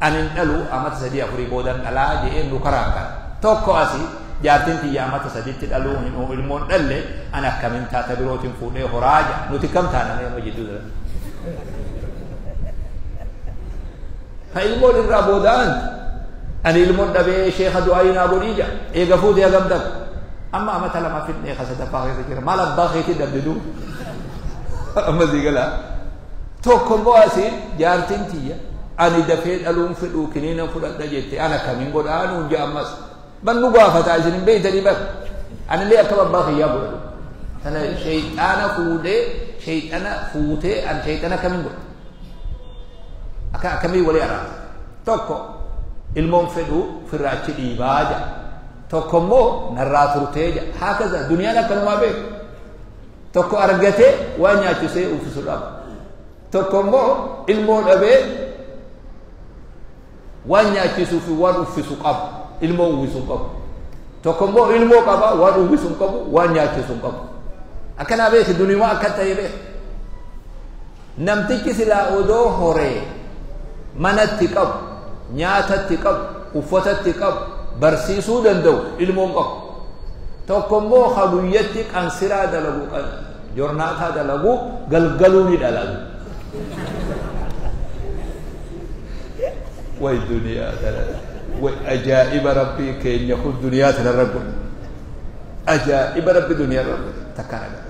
ani hin dhalu amata 3 4 boodan dhalaa jedhee nu karaa kana. Tokko asii jaartiin tiyya amata 3tti dhaluu hin ilmoon dhalle ani akkamiin taata birootiin fuudhee horaa jedha. Nuti kam taana mee amma jidduu jira. Ka ilmoon irraa booda'an ani ilmoon dhabee sheekha du'aa naa godhii jedha. Eega fuutee hagam dhabu. Amma amata 2 fidnee ka sadaffaa keessa jira. Maal abbaa keetii dhabde duuba. Amma sii galaa. Tokko immoo asiin jaartiin tiyya ani dafee dhaluun fedhuu kiniina fudhadha jette ana kamiin godhaa nuun jedha ammas. Ban nu gaafataa isin hin beektanii bar. Anillee akka abbaa kiyyaa godhadhu. Tana sheexaana fuudhee sheexana fuutee an sheexana kamiin godha. Akka akkamii walii araara. Tokko ilmoon fedhuu ofirraa achi dhiibaa jedha. Tokko immoo narraa turtee jedha. Haakaza duniyaan akkanumaa beeku. Tokko argatee waan nyaachisee uffisu dhaba. Tokko immoo ilmoo dhabee waan nyaachisuu fi waan uffisu qabu. Ilmoo uwwisuu hin qabu. Tokko immoo ilmoo qaba waan uwwisuu hin qabu waan nyaachisuu hin qabu. Akkanaa beeki duniyumaa akka ta'e beeki. Namtichi silaa odoo horee manatti qabu, nyaatatti qabu, uffatatti qabu, barsiisuu danda'u ilmoo hin qabu. Tokko immoo ha guyyatti qansiraa dalagu, jornaataa dalagu galgaluu ni dhalagu. Way duniyaa tana way ajaa'iba rabbii keenya kun duniyaa tanarra godhe. Ajaa'iba rabbi duniyaa irra godhe takkaan agarra.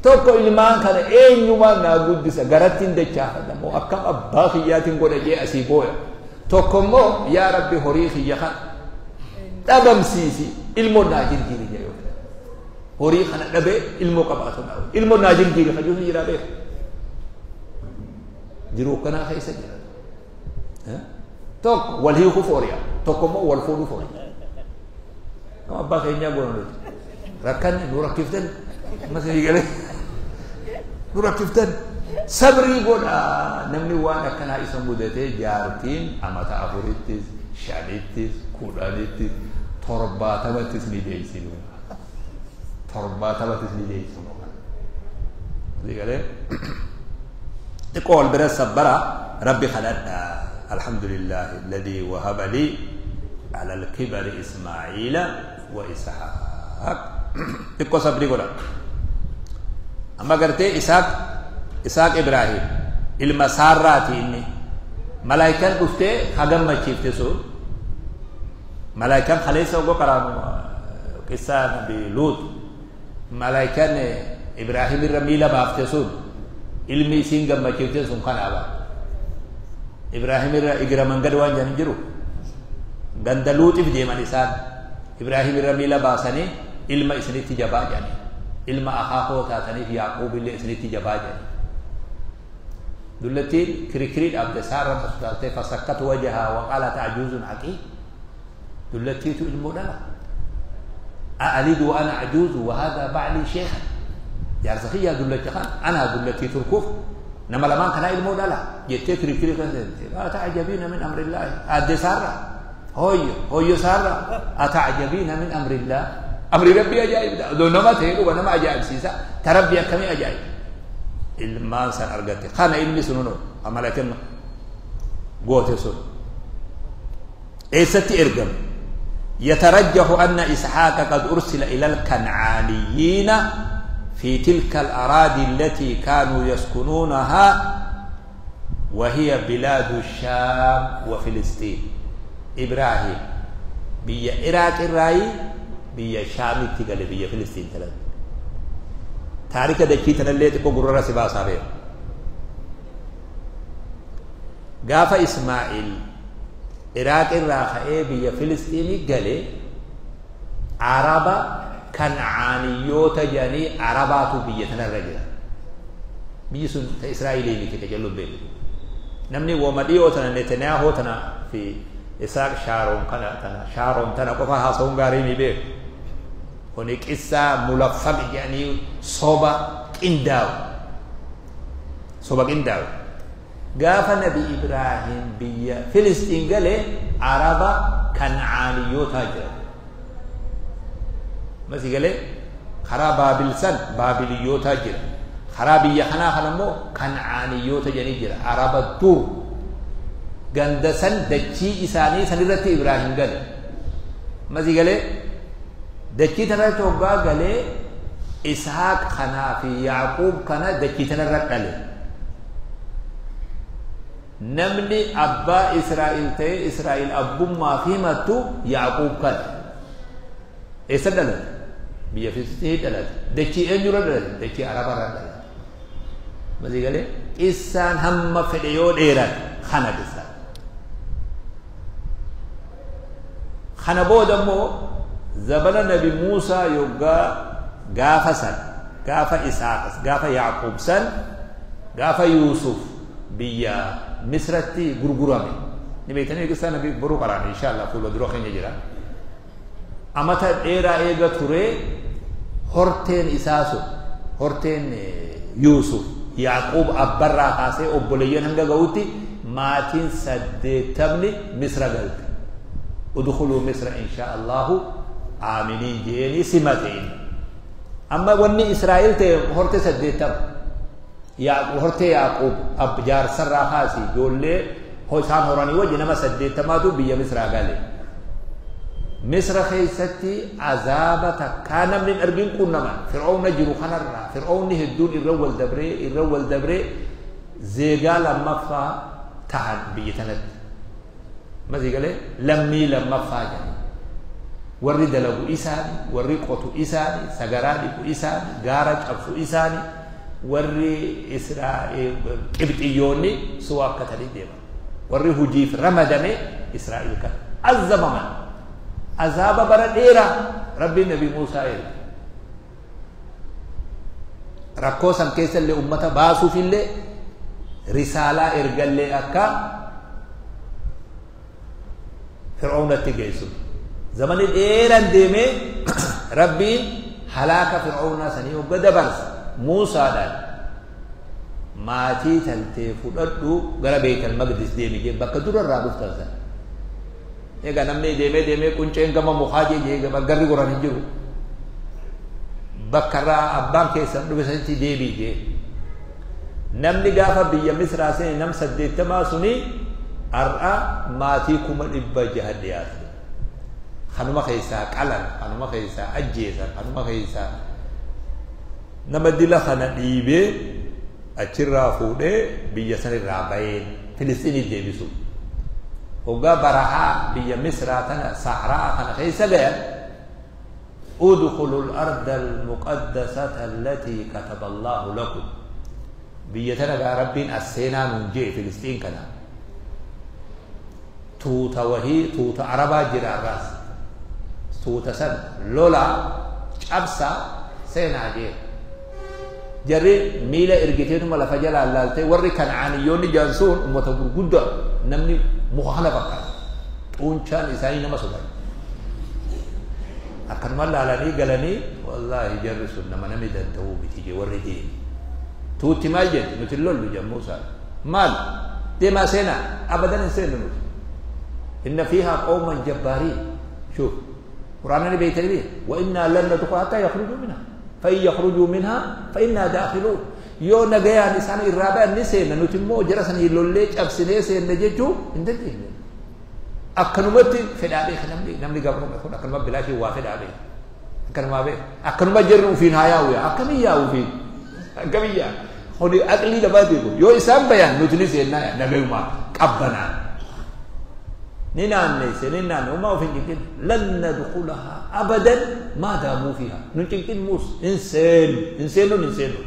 Tokko ilmaan kana eenyumaan naa guddisa garatti hin dachaafadha moo akkam abbaa kiyyaatiin godha jee asii booya. Tokko immoo yaa rabbi horii kiyya kana dhabamsiisi ilmoon naa jirjiiri jee yoo fedhe. Horii kana dhabee ilmoo qabaatu naa ilmoo naa jijjiire kajuun jira beeku. Jiruu akkanaa keessa jira. Tokko wal hiikuuf horiya, tokko immoo wal fuudhuuf horiya. Kama abbaa keenyaa goona nuti. Rakkanne nu rakkiftan, ammas galee nu rakkiftan. Sabrii godha namni waan akkanaa isa mudatee jaartiin amata 4ttis, 5ttis, 10ttis, 70ttis ni deessinu. 70ttis ni deessinu. Galee xiqqoo wal bira sabbara rabbi kadhadha. Alhamdulillahi alladhi wahaba li ala al-kibari Ismaa'iila wa Ishaaq. Xiqqoo sabrii godha. Amma gartee Isaaq Ibraahim ilma Saarraati inni. Malaayikaan dhuftee ha gammachiifte sun. Malaayikaan kaleessa ogoo qaraanu qissaa Nabi Luut. Malaayikaan Ibraahim irra miila baafte sun ilmi isiin gammachiifte sun kanaaba. Ibraahim irra igira mangad waan jedhan jiru. Ganda Luutiif deeman isaan. Ibraahim irra miila baasanii ilma isinitti jabaa jedhani. Ilma akaakoo taataniif Yaaquub illee isinitti jabaa jedhani. Dullattiin kirkirii dhaabde Saarraan as utaaltee fasakkatu wajahaa wa qaalat ajuuzun aqii. Dullattiitu ilmoo dhala. A'alidu wa ana ajuuzu wa haadha ba'lii sheekhan. Jaarsa kiyyaa dullacha kan anaa dullattii turkuuf nama lamaan kanaa ilmoo dhala jettee kirkirii kan seente. Ata'ajabiina min amrillaahi. Aadde Saarraa. Hooyyo hooyyo Saarraa. Ata'ajabiina min amrillah. Amri rabbii ajaa'ibdha. Odoo nama ta'ee dhuga nama ajaa'ibsiisa. Ta rabbii akkamii ajaa'ib. Ilmaan san argatte. Kana ilmi sun hunoo amala kenna goote sun. Eessatti ergame? Yatarajjahu anna Ishaaqa qad ursila ila al-kan'aaniyyiina fi tilka al-araadi allati kaanuu yaskunuunahaa wa hiya bilaadu Shaam wa Filistiin. Ibraahim biyya Iraaq irraayi biyya Shaamitti gale biyya Filistiin tanatti. Taarika dachii tanallee xiqqoo gurrarra si baasaa beeku. Gaafa Ismaa'il Iraaq irraa ka'ee biyya Filistiinii gale Araba Kan'aaniyyoota jedhanii Arabaatu biyya tanarra jira. Biyyi sun ta Israa'ilii miti ka jalluun beeku. Namni wama dhiyoo tana Netanyaahoo tana fi Isaaq Shaaroon kana tana Shaaroon tana qofa haasa'uun gaarii ni beeku. Kuni qissaa mulaffaq jedhanii soba qindaa'u. Soba qindaa'u. Gaafa Nabi Ibraahim biyya Filistiin gale Araba Kan'aaniyyootaa jira. Masi galee karaa Baabil san Baabiliyyootaa jira. Karaa biyya kanaa kana immoo Kan'aaniyyoota jedhanii jira. Araba dur ganda san dachii isaanii san irratti Ibraahim gale. Masi galee dachii tanarratti hoggaa galee Ishaaq kanaa fi Yaaquub kana dachii tanarra dhale. Namni abbaa Israa'el ta'ee Israa'el abbummaa fi himattu Yaaquub kana. Eessa dhalate? Biyya Filistiin dhalate. Dachii eenyurra dhalate? Dachii Arabarra dhalate. Masii galee qissaan hamma fedhe yoo dheerate kana qissaan. Kana booda immoo zabana Nabi Muusaa yoggaa gaafa san gaafa Isaaqas gaafa Yaaquub san gaafa Yuusuf biyya Misratti gurgurame. Ni beektanii qissaa Nabi boruu qaraane inshallah fuula dura keenya jira. Amata dheeraa eega ture horteen isaa sun horteen Yuusuf Yaaquub abbarraa kaasee obboleeyyan hanga ga'utti maatiin 80 Misra galte. Udkhuluu Misra insha Allahu aaminiin jeeni simate inni. Amma wanni Israa'el ta'e hortee 80. Hortee Yaaquub jaarsarraa kaasee ijoollee isaan horanii wajji nama 80tu biyya Misraa gale. Misra keessatti azaaba takkaa namni hin argin qunnaman. Fir'aawna jiru kanarraa Fir'aawni hedduun irra wal dabree zeegaa lammaffaa tahan biyya tanatti. Masii galee lammii lammaffaa jedhani. Warri dalagu isaani, warri qotu isaani, sagaraa dhiqu isaani, gaara cabsu isaani, warri Israa'el Qibxiyyoonni suwa akka ta'anii deeman. Warri hojiif ramadame Israa'el kan azabaman. Azaaba bara dheeraa Rabbiin Nabi Muusaa erge. Rakkoo san keessallee ummata baasuufillee risaalaa ergallee akka Fir'aawnatti geessu. Zamani dheeraan deemee Rabbiin halaaka Fir'aawnaa sanii hogga dabarsa Muusaadhaan maatii tantee fudhadhu gara Beeytal Maqdis deemi jee bakka durarraa dhuftan sana. Egaa namni deemee deemee qunceen gama mukaa jee jee garri goran hin jiru. Bakka irraa abbaan keessan dhufe sanitti deebii jee. Namni gaafa biyya Misraa seene nam 80 suni har'a maatii 600,000 dhiyaate. Kanuma keessaa qalan, kanuma keessaa ajjeesan, kanuma keessaa nama dila kana dhiibee achirraa fuudhee biyya sanirraa baheen Filistiinii deebisu. Hoggaa barahaa biyya Misraa tana Sahraa kana keessa gayan udkhulu al-arda al-muqaddasata allati kataba Allahu lakum. Biyya tana gaa Rabbiin as seenaa nuun jee Filistiin kana. Tuuta wahii tuuta Arabaa jira irraas. Tuuta san lola cabsa seenaa jee. Jarri miila ergiteetuma lafa jalaan laaltee warri Kan'aaniyyoonni jaan sun uummata gurguddaa namni muka kana fakkaata. Xuunchaan isaanii nama sodaata. Akkanuma laalanii galanii wallaahi jarri sun nama namni danda'uu miti jee warri deemi. Tuutti maal jedhe nuti hin lollu jedhan Muusaan. Maal deemaa seenaa abadan hin seennu nuti. Inna fiihaa qawman jabbaariin. Shuuf Quraana ni beektanii beektu. Wa innaa lan nadkhula hattaa yakhrujuu minhaa. Fa in yakhrujuu minhaa fa innaa daakhiluun. Yoo nagayaan isaan irraa bayan ni seenna nuti immoo jara sanii lollee cabsinee seenna jechuu hin dandeenyu. Akkanumatti fedhaa beeka namni namni gabruma kun akkanuma bilaashii waa fedhaa beeka. Akkanumaa beeka. Akkanuma jarri ufiin haa yaa'u yaa akkamiin yaa'u ufiin. Akkamiin yaa. Kuni aqlii namaati kun. Yoo isaan bayan nuti ni seennaa yaa nagayumaa qabbanaa. Ni naanneesse ni naanne umaa of hin cinqin. Lan nadkhulahaa abadan maa daamuu fiihaa. Nun cinqin muus hin seenu hin seennu hin seennu.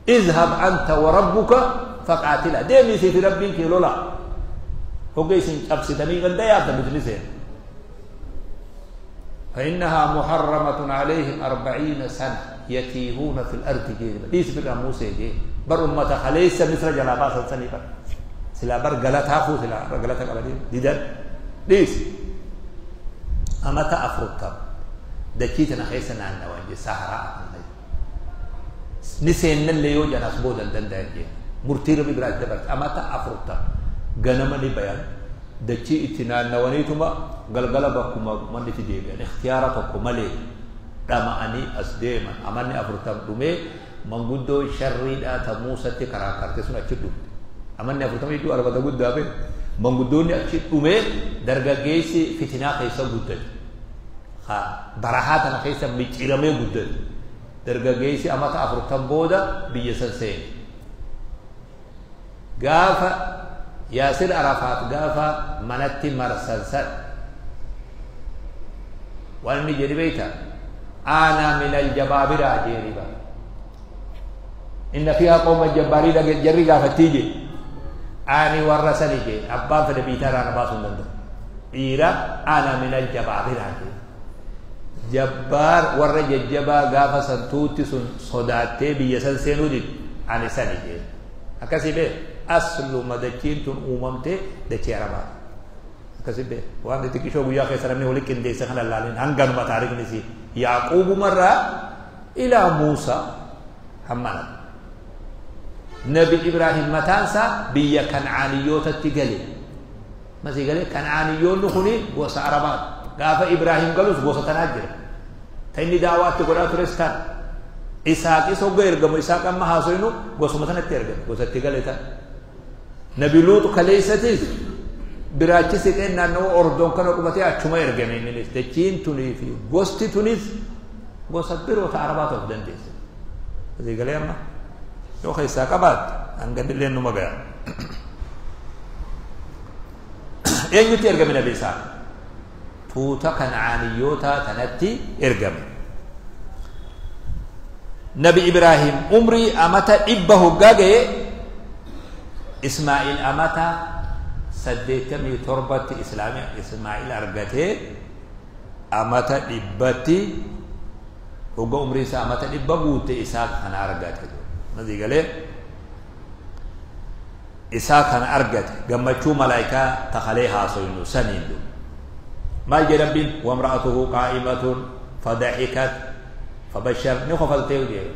Izhab anta wa rabbuka faqaatila. Deemii fi rabbiin kee lolaa. Hogga isin cabsitanii ganda yaabdan nuti ni seena. فإنها محرمة عليهم 40 سنة يتيهون في الأرض جيبا ليس بقى موسى جي بر أمة خليس مصر جلا باسا سني بر سلا بر غلطها خو سلا بر غلطها قبلين ديدن ليس أمتا أفرطب دكيتنا خيسنا عنا وانجي سهراء نسين اللي يوجد أسبودا دندن جي مرتير ببراج دبرت أمتا أفرطب ganama ni bayan dachii itti naannawaniituma galgala bakkuma manni itti deebi'an ikhtiyaara tokko malee dhama'anii as deeman amanni 40 dhumee manguddoo sharriidhaa ta Muusatti karaa karte sun achi dhumte amanni 40 iddoo arbata guddaa bee manguddoonni achi dhumee dargaggeessi fitinaa keessa guddate barahaa tana keessa micciiramee guddate dargaggeessi amata 40 booda biyya san seene gaafa Yaasir Arafaat gaafa manatti marsan san waan inni jedhi beekta ana min aljabaabiraa jeeni ba inna fiihaa qawman jabbaariin jarri gaafattii jee ani warra sani jee abbaan fedhe biitaa irraa na baasuu hin danda'u dhiira ana min aljabaabiraa jee jabbaar warra jajjabaa gaafa san tuutti sun sodaattee biyya san seenuu didde ani sani jee akkasii bee asluma dachiin tun uumamte dachii arabaa akkasii bee waan xixiqqishoo guyyaa keessa namni wali qindeesse kana laalin hanganuma taarikni isii Yaaquubumarraa ilaa Muusaa hammana Nabi Ibraahim mataansaa biyya Kan'aaniyyootatti gale masii gale Kan'aaniyyoonni kuni gosa Arabaa gaafa Ibraahim galus gosa tanaa jira ta inni daawaatti godhaa tures tan Isaaqis hogga ergamu Isaaq amma haasoynu gosuma tanatti ergame gosatti gale tan Nabi Luuxu kaleessatis biraachi siqee naannawa Ordoon kana qubatee achuma ergame inninis dachiin tunii fi gosti tunis gosa biroo ta Arabaa ta'uu dandeesse. Asii galee amma yoo keessaa qabaatte hanganillee numa gaya. Eenyutti ergame Nabi Isaaq? Tuuta Kan'aaniyyoota tanatti ergame. Nabi Ibraahim umrii amata 100 hoggaa ga'e Ismaa'il amata 87tti Ismaa'il argatee amata 100tti Hogga umrii isaa amata 100 guute Isaaq kana argate. Nazii galee isaa kana argate gammachuu malaayikaa takalee haasoynu saniin du. Maal jedhe Rabbiin? Wamra'atuhu qaa'imatun fadaxikat fabashar ni kofaltee jedhe.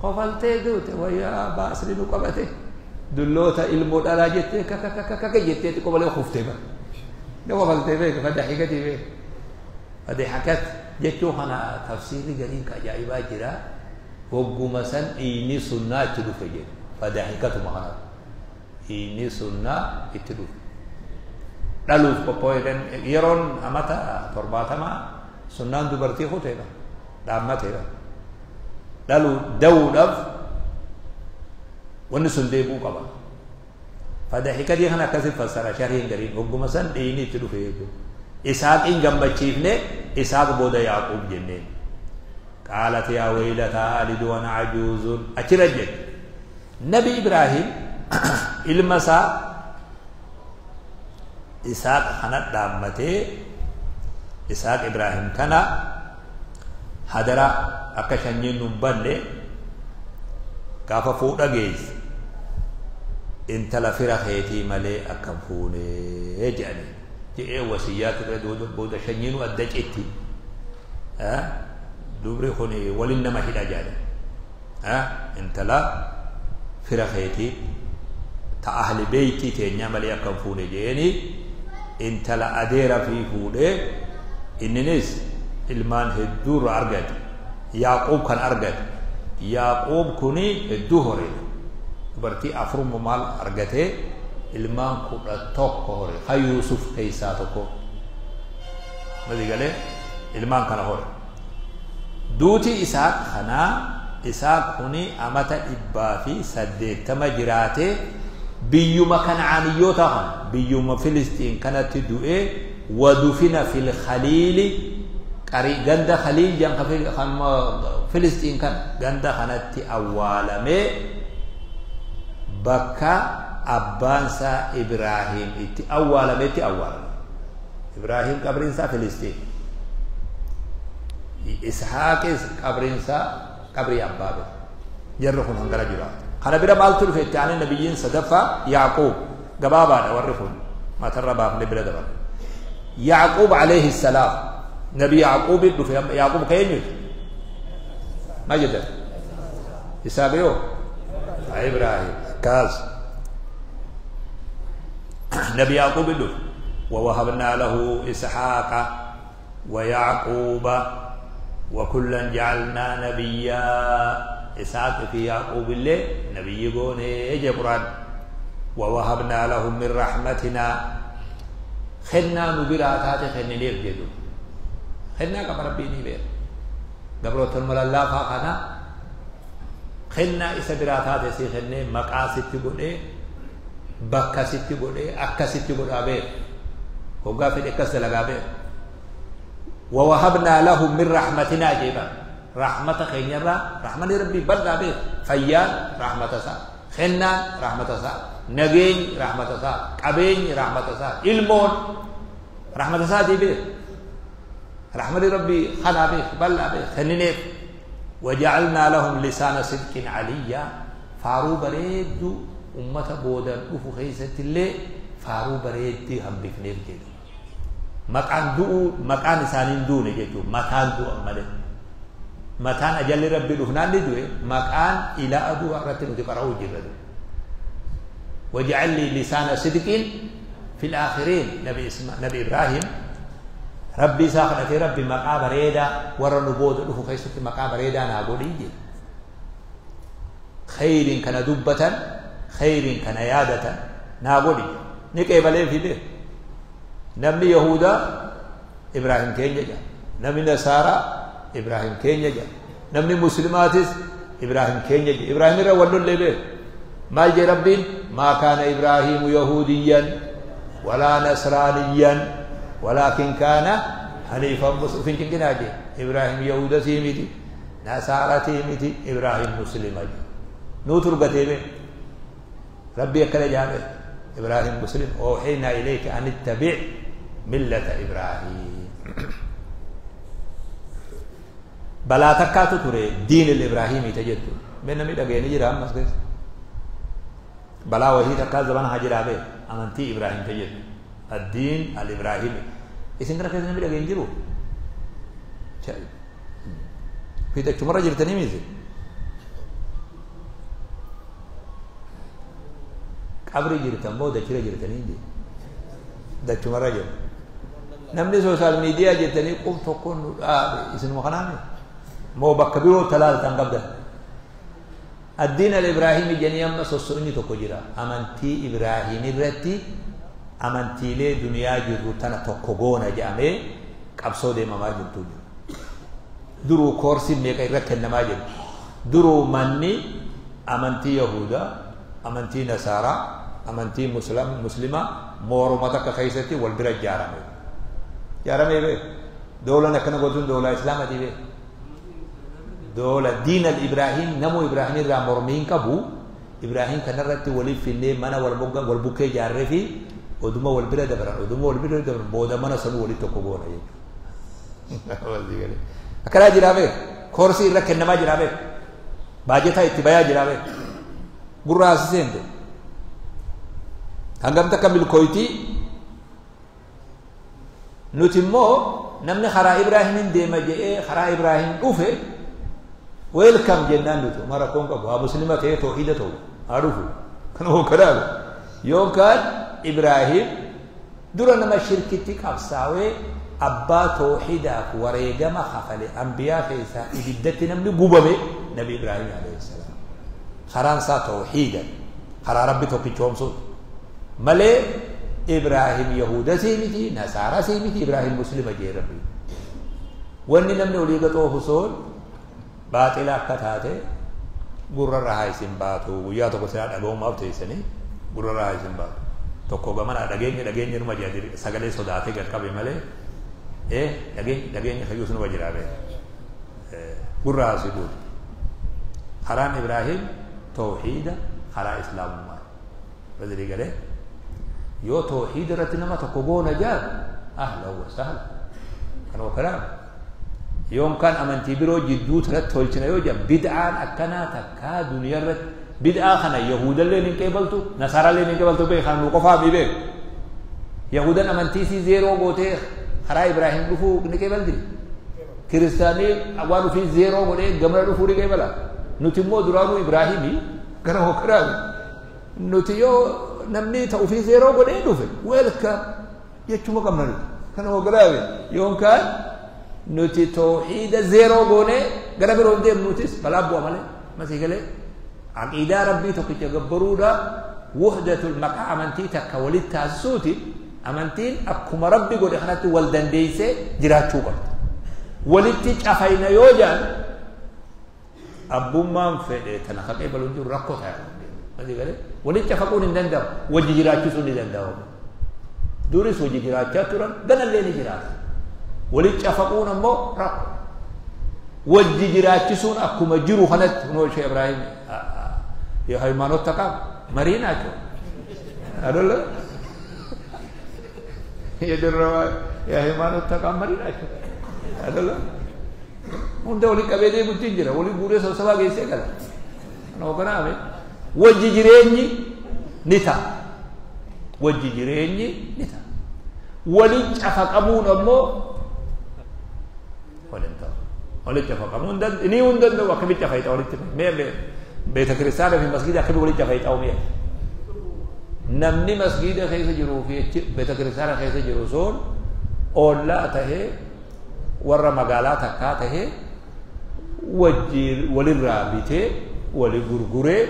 Kofaltee duute wayyaa baasni nu qabate. Dulloota ilmoo dhalaa jettee kakakakaka jettee xiqqoo malee kuftee bara. Ni kofaltee beeka fadaxikatii beeka. Fadaxikat jechuu kana tafsiirri gariin ka ajaa'ibaa jira. Hogguma san dhiigni sunnaa itti dhufe jedhe. Fadaxikatuma kana. Dhiigni sunnaa itti dhufe. Dhaluuf qopho'ee yeroon amata 70 sunnaan dubartii kuteedha. Dhaammateedha. Dhaluu da'uudhaaf wanni sun deebi'uu qaba. Fadaxikatii kana akkasitti fassara shariin gariin hogguma san dhiigni itti dhufe jechuudha. Isaaqiin gammachiifne Isaaq booda Yaaqub jenneen. Qaalat yaa waylataa alidu ana ajuuzun achirra jette. Nabi Ibraahim ilma isaa Isaaq kana dhaammatee Isaaq Ibraahim kana hadara akka shanyiin nun banne gaafa fuudha geesse intala fira keetii malee akka hin fuunee jedhanii jedhee wasiyyaa ture booda shanyiinuu adda citti. Dubri kun waliin nama hidha jedhan. Intala fira keetii ta ahli beeytii teenyaa malee akka hin fuune jedheeni intala adeera fi fuudhee inninis ilmaan hedduurra argate. Yaaqoob kan argate. Yaaqoob kuni hedduu horeedha. Dubartii afuruma maal argatee ilmaan 11 hore. Ka Yuusuf keessaa tokko. Mali galee ilmaan kana hore. Duuti Isaaq kanaa Isaaq kuni amata 180 jiraatee biyyuma Kancaaniyyoota kana biyyuma Filistiin kanatti du'ee wadufina fil khaliili qarii ganda Khaliil jedhan kan Filistiin kana ganda kanatti awwaalamee bakka abbaan isaa Ibraahim itti awwaalametti awwaalame. Ibraahim qabriin isaa Filistiin. Ishaaqis qabriin isaa qabrii abbaa bira. Jarri kun hangana jiraatu. Kana bira maaltu dhufe itti aanee nabiyyiin sadaffaa Yaaqoob. Gabaabaadha warri kun matarra baafnee bira dabarre. Yaaqoob alayhi salaam. Nabi Yaaqoob dhufe. Yaaqoob ka eenyuti? Maal jettan? Isaaq yoo? Ibraahim. Akkas. Nabi Yaaqoob dhufe. ووهبنا له إسحاق ويعقوب وكلا جعلنا نبيا. إسحاق في يعقوب اللي نبي قوني يجي قرآن. ووهبنا لهم من رحمتنا خلنا نبراتات خلنا ليك جدو خلنا قبر ربي نبير قبروت الملالافة خنا خلنا إسا براتات سي خلنا مقاصد تقولي بكا ستي قولي أكا ستي قولي أبير وقا في الإكس لقابير. ووهبنا لهم من رحمتنا جيبا رحمة خيرا رحمة ربي بلغ به فيان رحمة سا خنا رحمة سا نجين رحمة سا قبين رحمة سا علمون رحمة سا جيبه رحمة ربي خنا به بلغ به خنينه. وجعلنا لهم لسان صدق عليا فارو بريد أمة بودا أفو خيسة اللي فارو بريد هم بفنير جيدو مكان دو مكان إنسانين دون جيتو مكان دو أمله مكان أجل ربي لفنان دوه مكان إلى أدو أرتين تقرأوا جبلو. وجعل لي لسان صدق في الآخرين. نبي اسمه نبي إبراهيم ربي ساخنتي ربي مقام ريدا ورا نبود له خيسة مقام ريدا نقولي خير كان دبة خير كان يادة نقولي نكيبلين في به. نمني يهودا إبراهيم كين جا، نمني نصارى إبراهيم كين جا، نمني مسلماتس إبراهيم كين جا. إبراهيم را ولو اللي به ما جي ربين ما كان إبراهيم يهوديا ولا نصرانيا ولكن كان حنيفا مسلما. فين كنا جي إبراهيم يهودا سيمتي نصارى سيمتي إبراهيم مسلم جي نوتر قتيبه ربي أكل جابه إبراهيم مسلم. أوحينا إليك أن اتبع ملة إبراهيم. Balaa takkaatu ture diin Ibraahimii ta jettu. Mee namni dhaga'ee jira ammas keessa. Balaa wahii takkaa zamana haa jiraa bee amantii Ibraahim ta jettu. Addiin al-Ibraahimi. Isin kana keessa namni dhaga'ee hin jiru. Fiixachumarra jirtanii miti. Qabri jirtan moo dachira jirtanii hin Dachumarra jiru. Namni sooshaal miidiyaa jettanii qub tokkoon nu dhaabe isinuma kanaami. Moo bakka biroo talaaltan qabdan. Addiin al-Ibraahimi jedhanii amma sosso'inni tokko jira. Amantii Ibraahim irratti amantiilee duniyaa jirru tana tokko goona jedhamee qabsoo deemamaa jirtu jiru. Duruu koorsiin meeqa irra kennamaa jiru. Duruu manni amantii Yahudaa, amantii Nasaaraa, amantii Muslimaa mooruma takka keessatti wal bira ijaarame. Ijaaramee beeku. Doolaan akkana gootuun doolaa Islaamatii beeku. Doola diin al-Ibraahim namoo Ibraahim irraa mormii hin qabu. Ibraahim kanarratti waliif finnee mana wal bukkee ijaarree fi oduma wal bira dabran oduma wal bira dabran booda mana sanuu walitti tokko goona jechuudha. Akkanaa jiraa beeku. Koorsii irra kennamaa jiraa beeku. Baajetaa itti bayaa jiraa beeku. Gurra asii seente. Hangam takka milkooytii nuti immoo namni karaa Ibraahimiin deema jedhee karaa Ibraahim dhufe welcome jennaan nuti uma rakkoon qabu haa muslima ta'ee toohida ta'u haa dhufu kana hookkadaalu yookaan Ibraahim dura nama shirkitti qabsaawee abbaa toohidaaf wareegama kafale ambiyaa keessaa ibiddatti namni gubame nabi Ibraahim alayhi salaam karaan isaa toohida karaa rabbi tokkichoomsuuti malee Ibraahim Yahudasii miti Nasaarasii miti Ibraahim Muslima jee rabbi. Wanni namni olii gaxoofu soon baaxila akka taate gurrarra haa isin baatu guyyaa tokko silaa dhaga'umaaf teessanii gurrarra haa isin baatu. Tokko gamanaa dhageenye dhageenye numa jira sagalee sodaatee gad qabe malee dhageenye dhageenye hayyuus numa jira bee gurra haa si guutu. Karaan Ibraahim tawhiida karaa Islaamummaa. Badrii galee yoo tawhiida irratti nama tokko goona jaar ahlan wa sahlan kan kalaam yoon kan amantii biroo jidduu tanatti tolchina yoo jedhan bid'aan akkanaa takkaa duniyaa irratti bid'aa kana yahuudallee hin qeebaltu nasaarallee hin qeebaltu beekan nu qofaa mi beeku yahudan amantii isii zeeroo gootee karaa Ibraahim dhufuu ni qeebalti kiristaanii waan ofii zeeroo godhee gamana dhufuu ni qeebala nuti immoo duraanuu Ibraahimii gara hokkaraami nuti yoo namni ta'u ofii zeeroo godhee dhufe welcome jechuma qabna nuti kana hokkaraami yoon kaan nuti tawhiida zeeroo goonee gara biroo hin deemnu nutis balaa bu'a malee masii galee aqiidaa rabbii tokkicha gabbaruudha wuhdatul maqaa amantii takka walitti taasisuuti amantiin akkuma rabbi godhe kanatti wal dandeessee jiraachuu qabdi. Walitti cafayna yoo jedhan abbummaan fedhe tana haqee baluun jiru rakkoo ta'a. Masii galee walitti cafaquun hin danda'amu wajji jiraachisuun ni danda'amu. Duris wajji jiraachaa turan ganallee ni jiraata. Walitti cafaquun ammoo rakkoo. Wajji jiraachisuun akkuma jiru kanatti kunoo Sheekh Ibraahim የሃይማኖት ተቋም መሪ ናቸው አይደለ? የደረባ የሃይማኖት ተቋም መሪ ናቸው አይደለ? hunda walii qabee deemutti hin jira walii guuree sabsabaa geessee gala kana kanaame wajji jireenyi ni ta'a wajji jireenyi ni ta'a walii cafaqamuun ammoo waliin ta'u walitti cafaqamuun ni hin danda'u akkamitti cafayxa walitti mee beeta kiristaanaa fi masgiida akkamitti walitti cafayxa mi'a namni masgiida keessa jiruu fi beeta kiristaanaa keessa jiru sun ollaa tahee warra magaalaa takkaa tahee wajji walirraa bitee wali gurguree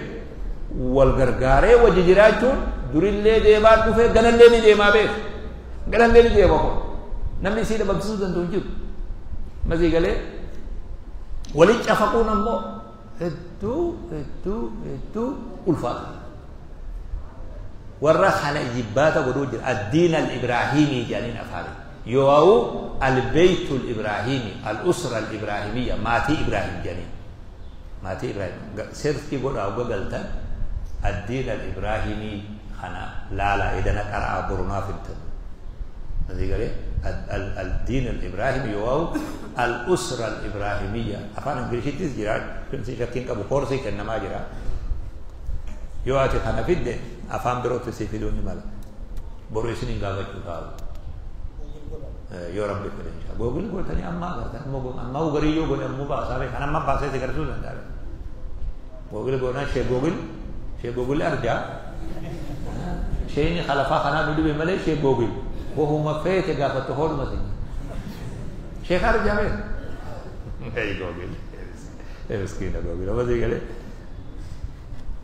wal gargaaree wajji jiraachuun durillee deemaa dhufee ganallee ni deemaa beeku ganallee ni deema kun namni isii dhabamsiisuu danda'u hin jiru masii galee walitti cafaquun ammoo hedduu hedduu hedduu ulfaata warra kana jibbaata godhuu jira addiin al-ibraahimii jedhaniin afaanii yoo al-beytu al-ibraahimi al-usra al-ibraahimiyya maatii ibraahim jedhaniin maatii ibraahim sirti godhaa uga galtan addiin al-ibraahimii kana laala edana qara'a borunaaf hin ta'u Mazigalee الدين الإبراهيمي أو الأسرة الإبراهيمية أفان إنجليزي جرا كنت شاكين كابو كورسي كنما جرا يواتي خنا فيد أفان بروت سيفيدون مالا بروسين إنغابا جوتاو يا رب فلان جوجل قلت أني أما قلت أما وغريو قلت أمو باسا أنا ما باسا سيكرسو لنداري جوجل قلنا شيء جوجل شيء جوجل أرجع شيء خلفا خنا بدو بملي شيء جوجل وهو ما فات قافته هول مثلا شيخ أرجع بيه أي جوجل مسكين جوجل ما زي قال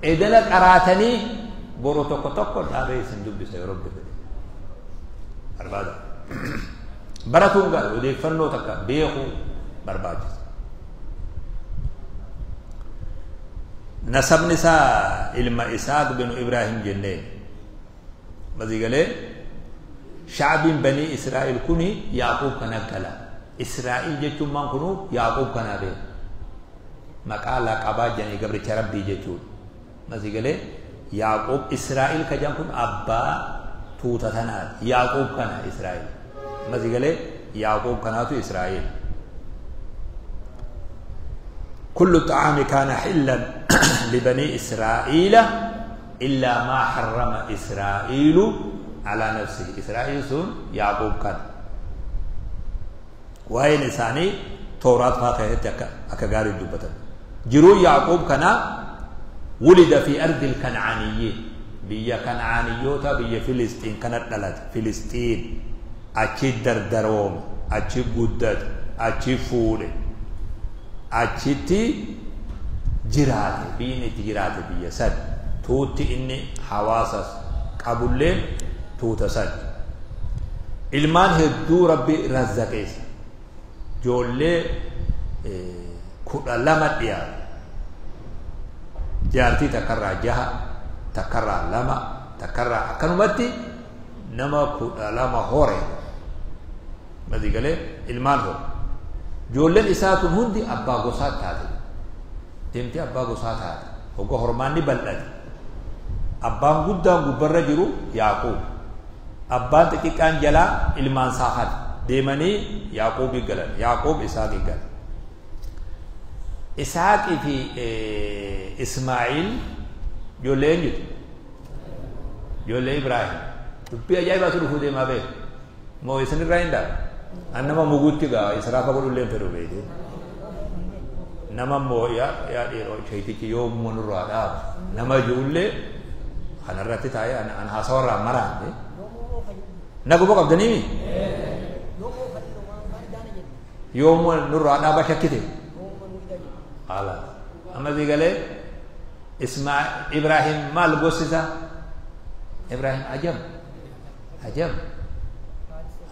إذا لك أراتني بروتوكوتوكو هذا يسندوب بس رب أربعة براتون قال ودي فنو تكا بيخو برباجس نسب نساء إلما إسحاق بن إبراهيم جنين مزي قال شعب بني إسرائيل كوني يعقوب كان كلا إسرائيل جتون من كنو يعقوب كان به مقالة قبا جاني قبر ربي جتون مزي قال يعقوب إسرائيل كجان كن أبا توتتنا يعقوب كان إسرائيل مزي قال يعقوب كانت إسرائيل كل الطعام كان حلا لبني إسرائيل إلا ما حرم إسرائيل على نفسه. إسرائيل سون يعقوب كان وين إنساني توراة ما خيرت أكجاري الدبتة جرو يعقوب كان ولد في أرض الكنعانيين بيا كنعانيوتا بيا فلسطين كانت دلت فلسطين أشي دردروم أشي قدد أشي فول أشي تي جرات بيني تجرات بيا سد توتي إني حواسس قبولين توتا سد ilmaan hedduu rabbi razzaqeessa ijoollee 12 dhiyaatu jaartii takkarraa 6 takkarraa 2 takkarraa akkanumatti nama 12 hore madii galee ilmaan hore ijoolleen isaa tun hundi abbaa gosaa taate deemtee abbaa gosaa taate hogga hormaanni bal'ate abbaan guddaan gubbarra jiru Yaaqoob abbaan xixiqqaan jalaa ilmaan isaa haadha deemanii Yaaqoobii galan Yaaqoob Isaaqii galan Isaaqii fi Ismaa'iil ijoollee eenyuti ijoollee Ibraahim dubbii ajaa'ibaatu dhufuu deemaa beeku moo isinirraa hin dhaabu an nama muguutti gaa israafa godhullee hin fedhu beekte nama immoo yaa dhiiroo sheetichi yoo nurraa dhaabu nama ijoollee kanarratti taa'ee an haasawarraa maraante naguma qabdanii yoomuu nurraa dhaaba shakkite خلاص أما ذي قال اسمع إبراهيم مال قصة إبراهيم عجب عجب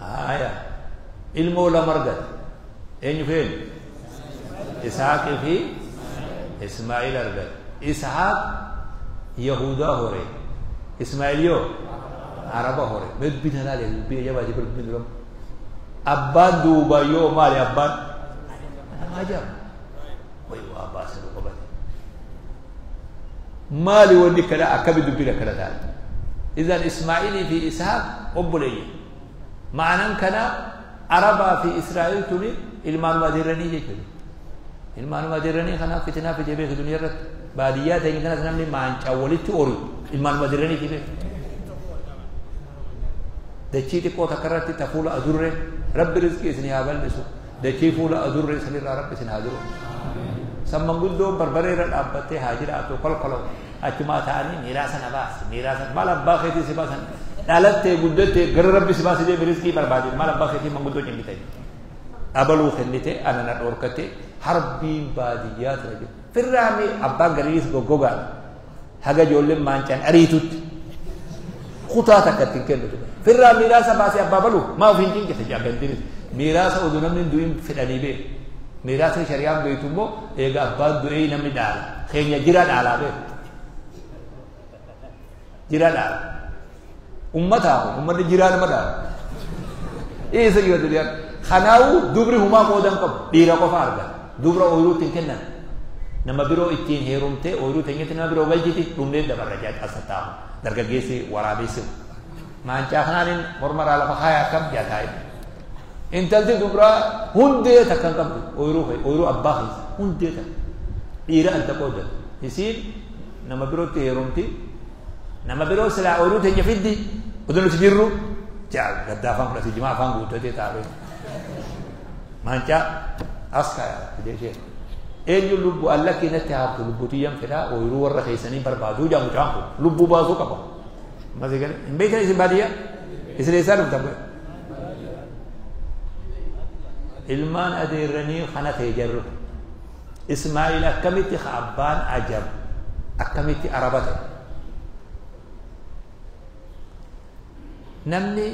آية المولى مرقد إن فين إسحاق في إسماعيل أرقد إسحاق يهوذا هوري إسماعيل يو عربة هوري مدبين هلالي مدبين يا باجي بالبين لهم أبان دوبا يو مالي أبان عجب ويوا أباس القبط مالي ودي كلا أكبد بلا كلا ذلك إذا إسماعيل في إسحاق أبلي معنى كنا عربة في إسرائيل توني إلمان مديرني يجري إلمان مديرني خنا فتنة في جبهة الدنيا رت بادية تيجي كنا سنمني ما أنت أولي توري إلمان مديرني كده دشيت كوتا كرتي تفول أدوره رب رزقي إسني أبل بسو دشي فول أدوره إسني رب إسني هادرو سمنگودو بربرير dhaabbattee haa jiraatu kolkoloo achumaa ta'anii miiraasa na baasi miiraasa maal abbaa keetii si baasan dhalattee guddattee gara rabbi si baasee deemi riskii barbaade maal abbaa keetii manguddoo cingite abaluu kennite ana na dhoorkate harbiin baadiyyaa ture jiru firraami abbaan gariis goggogaadha haga ijoolleen maancaan ariitutti kutaa takka ittiin kennitu firraa miiraasa baasee abbaa baluu maa ofiin cingite jaagandiris miiraasa oduu namni hin du'in fedhanii beeku miiraasni shari'aan beektu immoo eega abbaan du'ee namni dhaala keenya jira dhaalaa beeku jira dhaala ummataa kun ummanni jiraa nama dhaala eessa jira duniyaan kanaa'u dubri humaa qoodan qabu dhiira qofa argata dubra ooyiruutti hin kennan nama biroo ittiin heerumtee ooyiruu teenyatti nama biroo galchiti dhumnee dabarra jaa as taa'u dargaggeessi waraabessi Maancaa kanaan mormaraa lafa kaayaa akkam jaataa intalti dubraa hundee takka hin qabdu ooyiruu abbaa keessa hundee takka dhiira adda qoodan isiin nama birootti heerumti nama biroo silaa ooyiruu teenya fiddi oduu nuti jirru jaa gaddaa afaan fudhate jimaa afaan guuttatee taa'ee maancaa as kaayaa fidee ishee eenyu lubbuu allakki natti haaftu lubbuu tiyyan fedhaa ooyiruu warra keessanii barbaaduu jaa mucaan kun lubbuu baasuu qaba. Masih kan? Hin beektan isin baadiyyaa? Isin eessaa dhuftan? Ilmaan adeerranii kana ta'e jarru. Ismaa'il akkamitti abbaan ajab akkamitti araba ta'e. Namni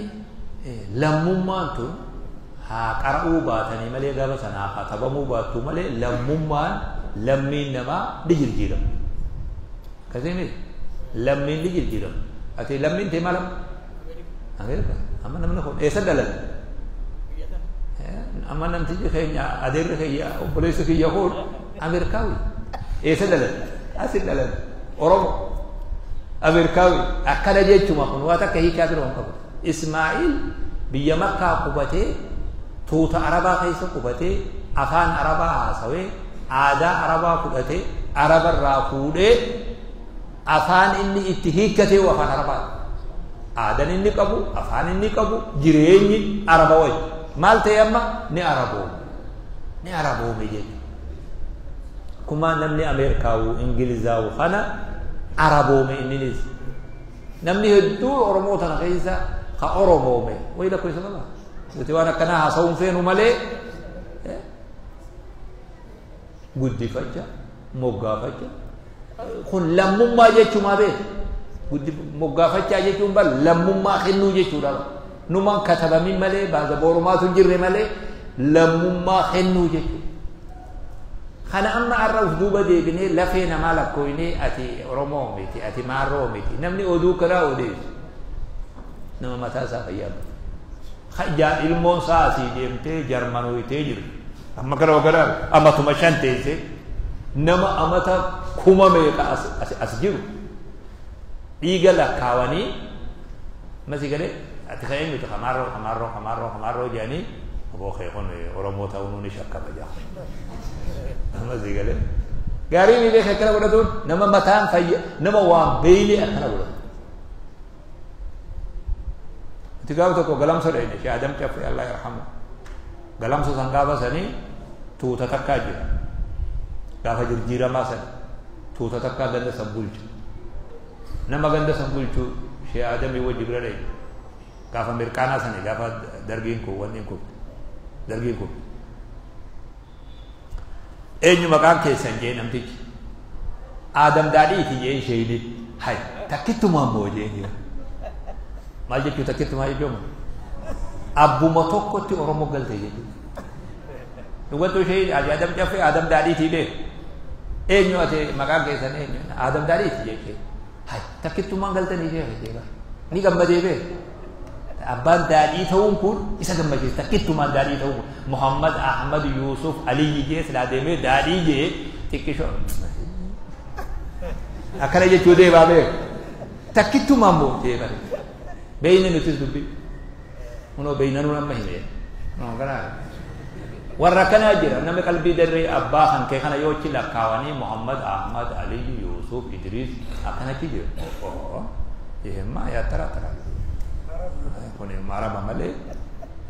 lammummaan tun haa qara'uu baatanii malee gaafa sanaa haa tabamuu baattu malee lammummaan lammiin namaa ni jijjiirama. Akkasii miti lammiin ni jijjiirama. Ati lammiin ta'e maal amma? Ameerika. Amma namni kun eessa dhalate? Amma namtichi keenya adeerri keenya obboleessi kiyya kun Ameerikaawi. Eessa dhalate? Asi dhalate. Oromo. Ameerikaawi. Akkana jechuma kun waan takka hiikaa biroo hin qabu. Ismaa'il biyya Makkaa qubatee tuuta Arabaa keessa qubatee afaan Arabaa haasawee aadaa Arabaa fudhatee Arabarraa fuudhee afaan inni itti hiikkatee afaan Arabaa. Aadaan inni qabu, afaan inni qabu, jireenyi Araba wayi. Maal ta'e amma ni Araboome. Ni Araboome jechuudha. Akkuma namni Ameerikaawu, Ingilizaawu kana Araboome inninis. Namni hedduu Oromoo tana keessa ka Oromoome. Wayi lakkoofsa qaba. Nuti waan akkanaa haasa'uun feenu malee guddifacha, moggaafacha. Kun lammummaa jechuumaa beeku. Moggaafachaa jechuun bar lammummaa kennuu jechuudha. Numaan katabamin malee baasaborumaatu hin jirre malee lammummaa kennuu jechuudha. Kana amma har'a of duuba deebinee lafee namaa lakkooynee ati Oromoo miti ati Maarroo miti namni oduu karaa odeessu nama mataa isaa fayyaa qabu. Ilmoon isaa asii deemtee Jarmanoyitee jirti. Amma kana waggaa amatuma shan teessee nama amata kuma meeqa as jiru dhiiga lakkaawanii masii galee ati kan eenyuti kamaarroo kamaarroo kamaarroo kamaarroo jedhanii obbo kee kun Oromoo ta'uun ni shakkama jaa. Masii galee gaarii ni beeka akkana godhatuun nama mataan fayya nama waan beeylee akkana godhatu. Ati gaafa tokko galamsa dhayne Shee Adam Caffee Allah yarhamu galamsa san gaafa sanii tuuta takkaa jira. Gaafa jijjiiramaa sana tuuta takkaa ganda san bulchu. Nama ganda san bulchu Shee Adamii wajji bira dhayne. Gaafa mirqaanaa sani gaafa dargiin kun wanni kun dargiin kun. Eenyu maqaan keessan jee namtichi. Adam daadhiiti jeen sheeyni. Hay takkittumaa immoo jeen yoo. Maal jechuu takkittumaa jechuun abbuma tokkotti Oromoo galte jechuudha. Dhugattuu ishee Adam Caffee Adam daadhiitii beeku. Eenyu ati maqaan keessan eenyu Adam daadhiiti jechee. Hay takkittumaan galtanii ishee jechuudha. Ni gammadee beeku. Abbaan daadhii ta'uun kun isa gammachiisa. Takkittumaan daadhii ta'uun kun Muhammad Ahmad Yusuf Aliyyi jee silaa deemee daadhii jee xiqqishoo. Akkana jechuu deemaa beeku. Takkittumaan moo jee bare. Beeyni nutis dubbii. Kunoo beeynanuun amma hime. Kunoo kanaa. Warra akkanaa jira namni qalbii darree abbaa kan kee kana yoo achi lakkaawanii Muhammad Ahmad Aliyyi Yusuf Idris akkanatti jira. Ihemmaa yaa tara tara. Kun araba malee.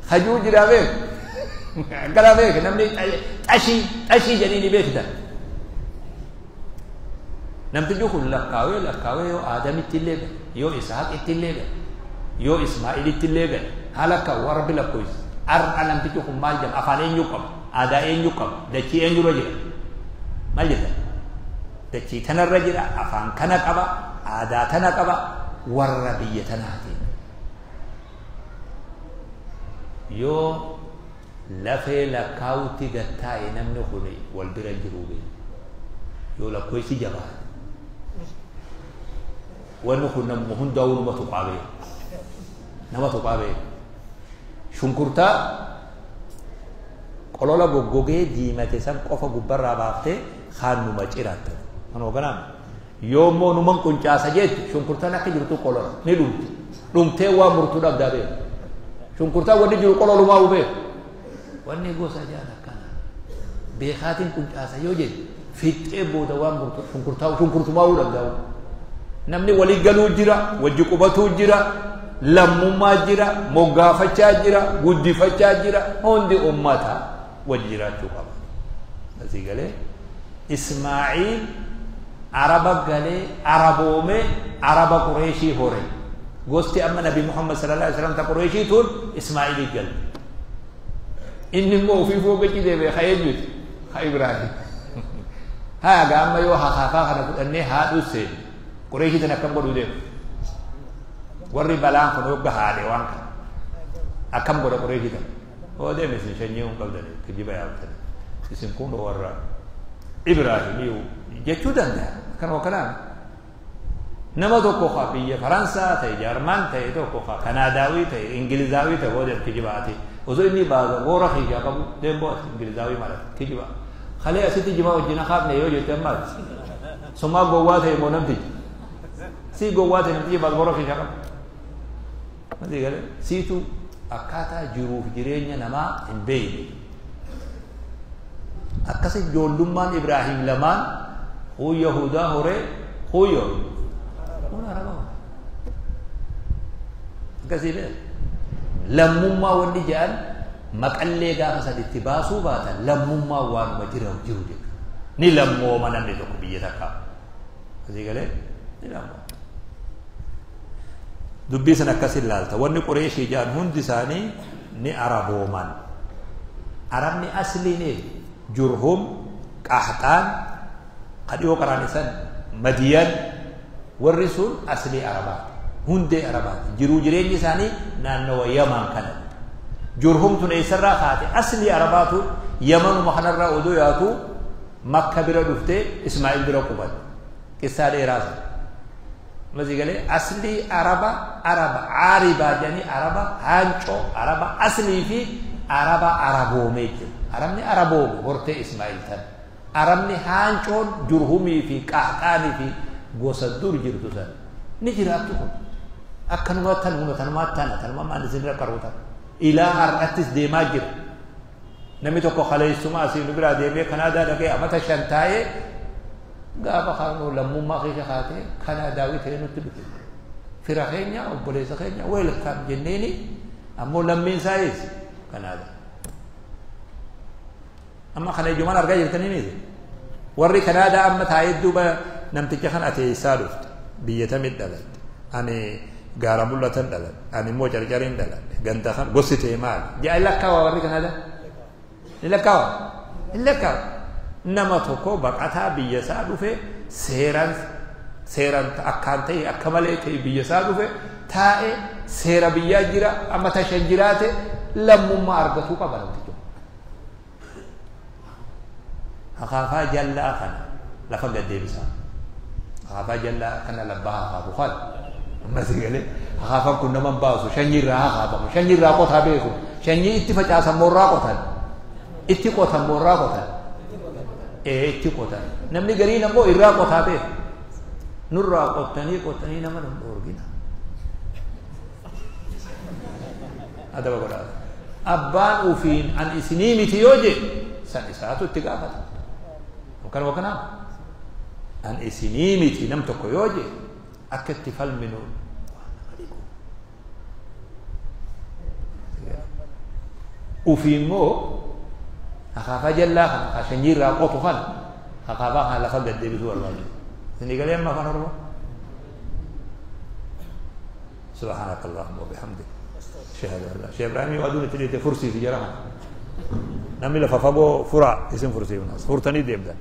Hajuu jira beeku. Akkana beeku namni xashii xashii jedhanii ni beekta. Namtichi kun lakkaawee lakkaawee yoo Aadamitti illee gale yoo Isaaqitti illee gale yoo Ismaa'ilitti illee gale haala akka warra lakkoofsa. Har'a namtichi kun maal jedhama afaan eenyu qaba aadaa eenyu qaba dachii eenyurra jira maal jedha dachii tanarra jira afaan kana qaba aadaa tana qaba warra biyya tanaatiin. Yoo lafee lakkaawutti gattaa'e namni kun wal bira jiru beeku yoo lakkoofsi jabaate wanni kun namuma hundaa'uu nama tuqaa beeku nama tuqaa beeku. Shunkurtaa qolola goggogee diimate san qofa gubbarraa baaftee kaanuma ciratta. Kanuma kanaan yoo immoo numan quncaasa jettu shunkurtaan akka jirtu qolola ni dhumti. Dhumtee waa murtuu dhabdaa beeku. Shunkurtaa wanni jiru qololumaa beeku. Wanni gosa jaan akkana. Beekaatiin quncaasa yoo jedhe fixee booda waan murtuu shunkurtaa shunkurtumaa dhabdaa. Namni walii galuu jira, wajji qubatuu jira, lammummaa jira, moggaafachaa jira, guddifachaa jira, hundi ummata wajji jiraachuu qaba. Asii galee Ismaa'iil Araba galee Araboomee Araba Qureeshii hore. Gosti amma Nabi Muhammad sallallahu alaihi wasallam ta Qureeshii tun Ismaa'ilii galte. Inni immoo ofii foogachi deebi'e ka eenyuti? Ka Ibraahim. Haa gaa amma yoo hakaafaa kana fudhannee haadhuu seenu. Qureeshii tan akkam godhuu deemu? Warri balaan kun hogga haadhe waan kana. Akkam godha Qureeshii tan? Oo deeme isin sanyii hin qabdani kijiba yaabtani. Isin kun warra Ibraahimii jechuu danda'a. Akkanuma kanaan nama tokko ka biyya Faransaa ta'e Jaarmaan ta'e tokko ka Kanaadaawii ta'e Ingilizaawii ta'e hoo deem kijibaati. Osoo inni baasa goora kiyyaa qabu deem bo'ati Ingilizaawii malati kijiba. Kalee asitti jimaa wajjin haafne yoo jette ammaati. Sumaa gowwaa ta'e moo namtichi. Si gowwaa ta'e namtichi baasa goora kiyyaa qabu. Maali galee siitu akkaataa jiruuf jireenya namaa hin beekne. Akkasi ijoollummaan Ibraahim lamaan huu Yahudaa horee huuyyo kun Araba hore. Akkasii beek. Lammummaa wanni jedhan maqallee gaafa saditti baasuu baatan lammummaa waanuma jira jiru jechuudha. Ni lammooma namni tokko biyya takkaa. Asii galee ni lammooma. Dubbii sana akkas ilaalta. Wanni Qureeshii jedhan hundi isaanii ni Arabooman. Arabni asliin Jurhum, Qaxxaan, kadhiyoo qaraanisan, Madiyan warri sun aslii Arabaati. Hundee Arabaati. Jiruu jireenyi isaanii naannawa Yaman kana. Jurhum tun eessarraa kaate aslii Arabaatu Yamanuma kanarraa odoo yaatu Makka bira dhuftee Ismaa'il bira qubatte. Qissaa dheeraa sana. Masii galee aslii Araba Araba Aaribaa jedhanii Araba Haancoo Araba aslii fi Araba Araboomee jiru. Arabni Araboome hortee Ismaa'il tan. Arabni Haancoon Jurhumii fi Qaxxaanii fi gosa dur jirtu san. Ni jiraattu kun. Akkanuma tanuma tanumaa tana tanuma maan isinirra qaruu tana. Ilaa har'attis deemaa jira. Namni tokko kaleessuma asii nu biraa deemee Kanaadaa dhaqee amata 5 taa'ee gaafa kaanuu lammummaa keessa kaatee Kanaadaawii ta'ee nutti dhufe. Fira keenya obboleessa keenya weelkaam jenneeni ammoo lammiin isaa eessa Kanaadaa. Amma kana ijumaan argaa jirtanii miti. Warri Kanaadaa amma taa'ee duuba namticha kan ati eessaa dhufte biyya tamit dhalatte ani gaara mul'atan dhaladhe ani immoo carcariin dhaladhe ganda kan gosti ta'e maali jedha lakkaawa warri Kanaadaa. Ni lakkaawa hin lakkaawa. Nama tokko baqataa biyya isaa dhufe seeraan seeraan akkaan ta'e akka malee ta'e biyya isaa dhufe taa'e seera biyyaa jira amma tashan jiraate lammummaa argatuu qaba namtichi. Hakaafaa jallaa kana lafa gad deebisaa. Hakaafaa jallaa kana labbaa hakaafu kana. Amma si galee hakaafaan kun nama hin baasu shanyii irraa hakaafamu shanyii irraa qotaa beeku shanyii itti facaasan moorraa qotan itti qotan moorraa qotan. Ee itti qotan. Namni gariin ammoo irraa qotaa beeku. Nurraa qottanii qottanii nama nu dhoorgina. Adaba godhaa. Abbaan ufiin an isinii miti yoo jedhe san isaatu itti gaafata. Kanuma kanaa an isinii miti nam tokko yoo jedhe akka itti falminu waan nama dhibu. Ufii immoo akaafaa jallaa kana ka sanyii irraa qotu kana akaafaa kana lafa gad deebisuu barbaachisa. Isinii galee amma afaan Oromoo? سبحانك اللهم وبحمدك أشهد أن لا شيخ إبراهيم يوعدون تريد فرسي في جرحنا نمي لففقو فرع اسم فرسي وناس فرتني ديبدا.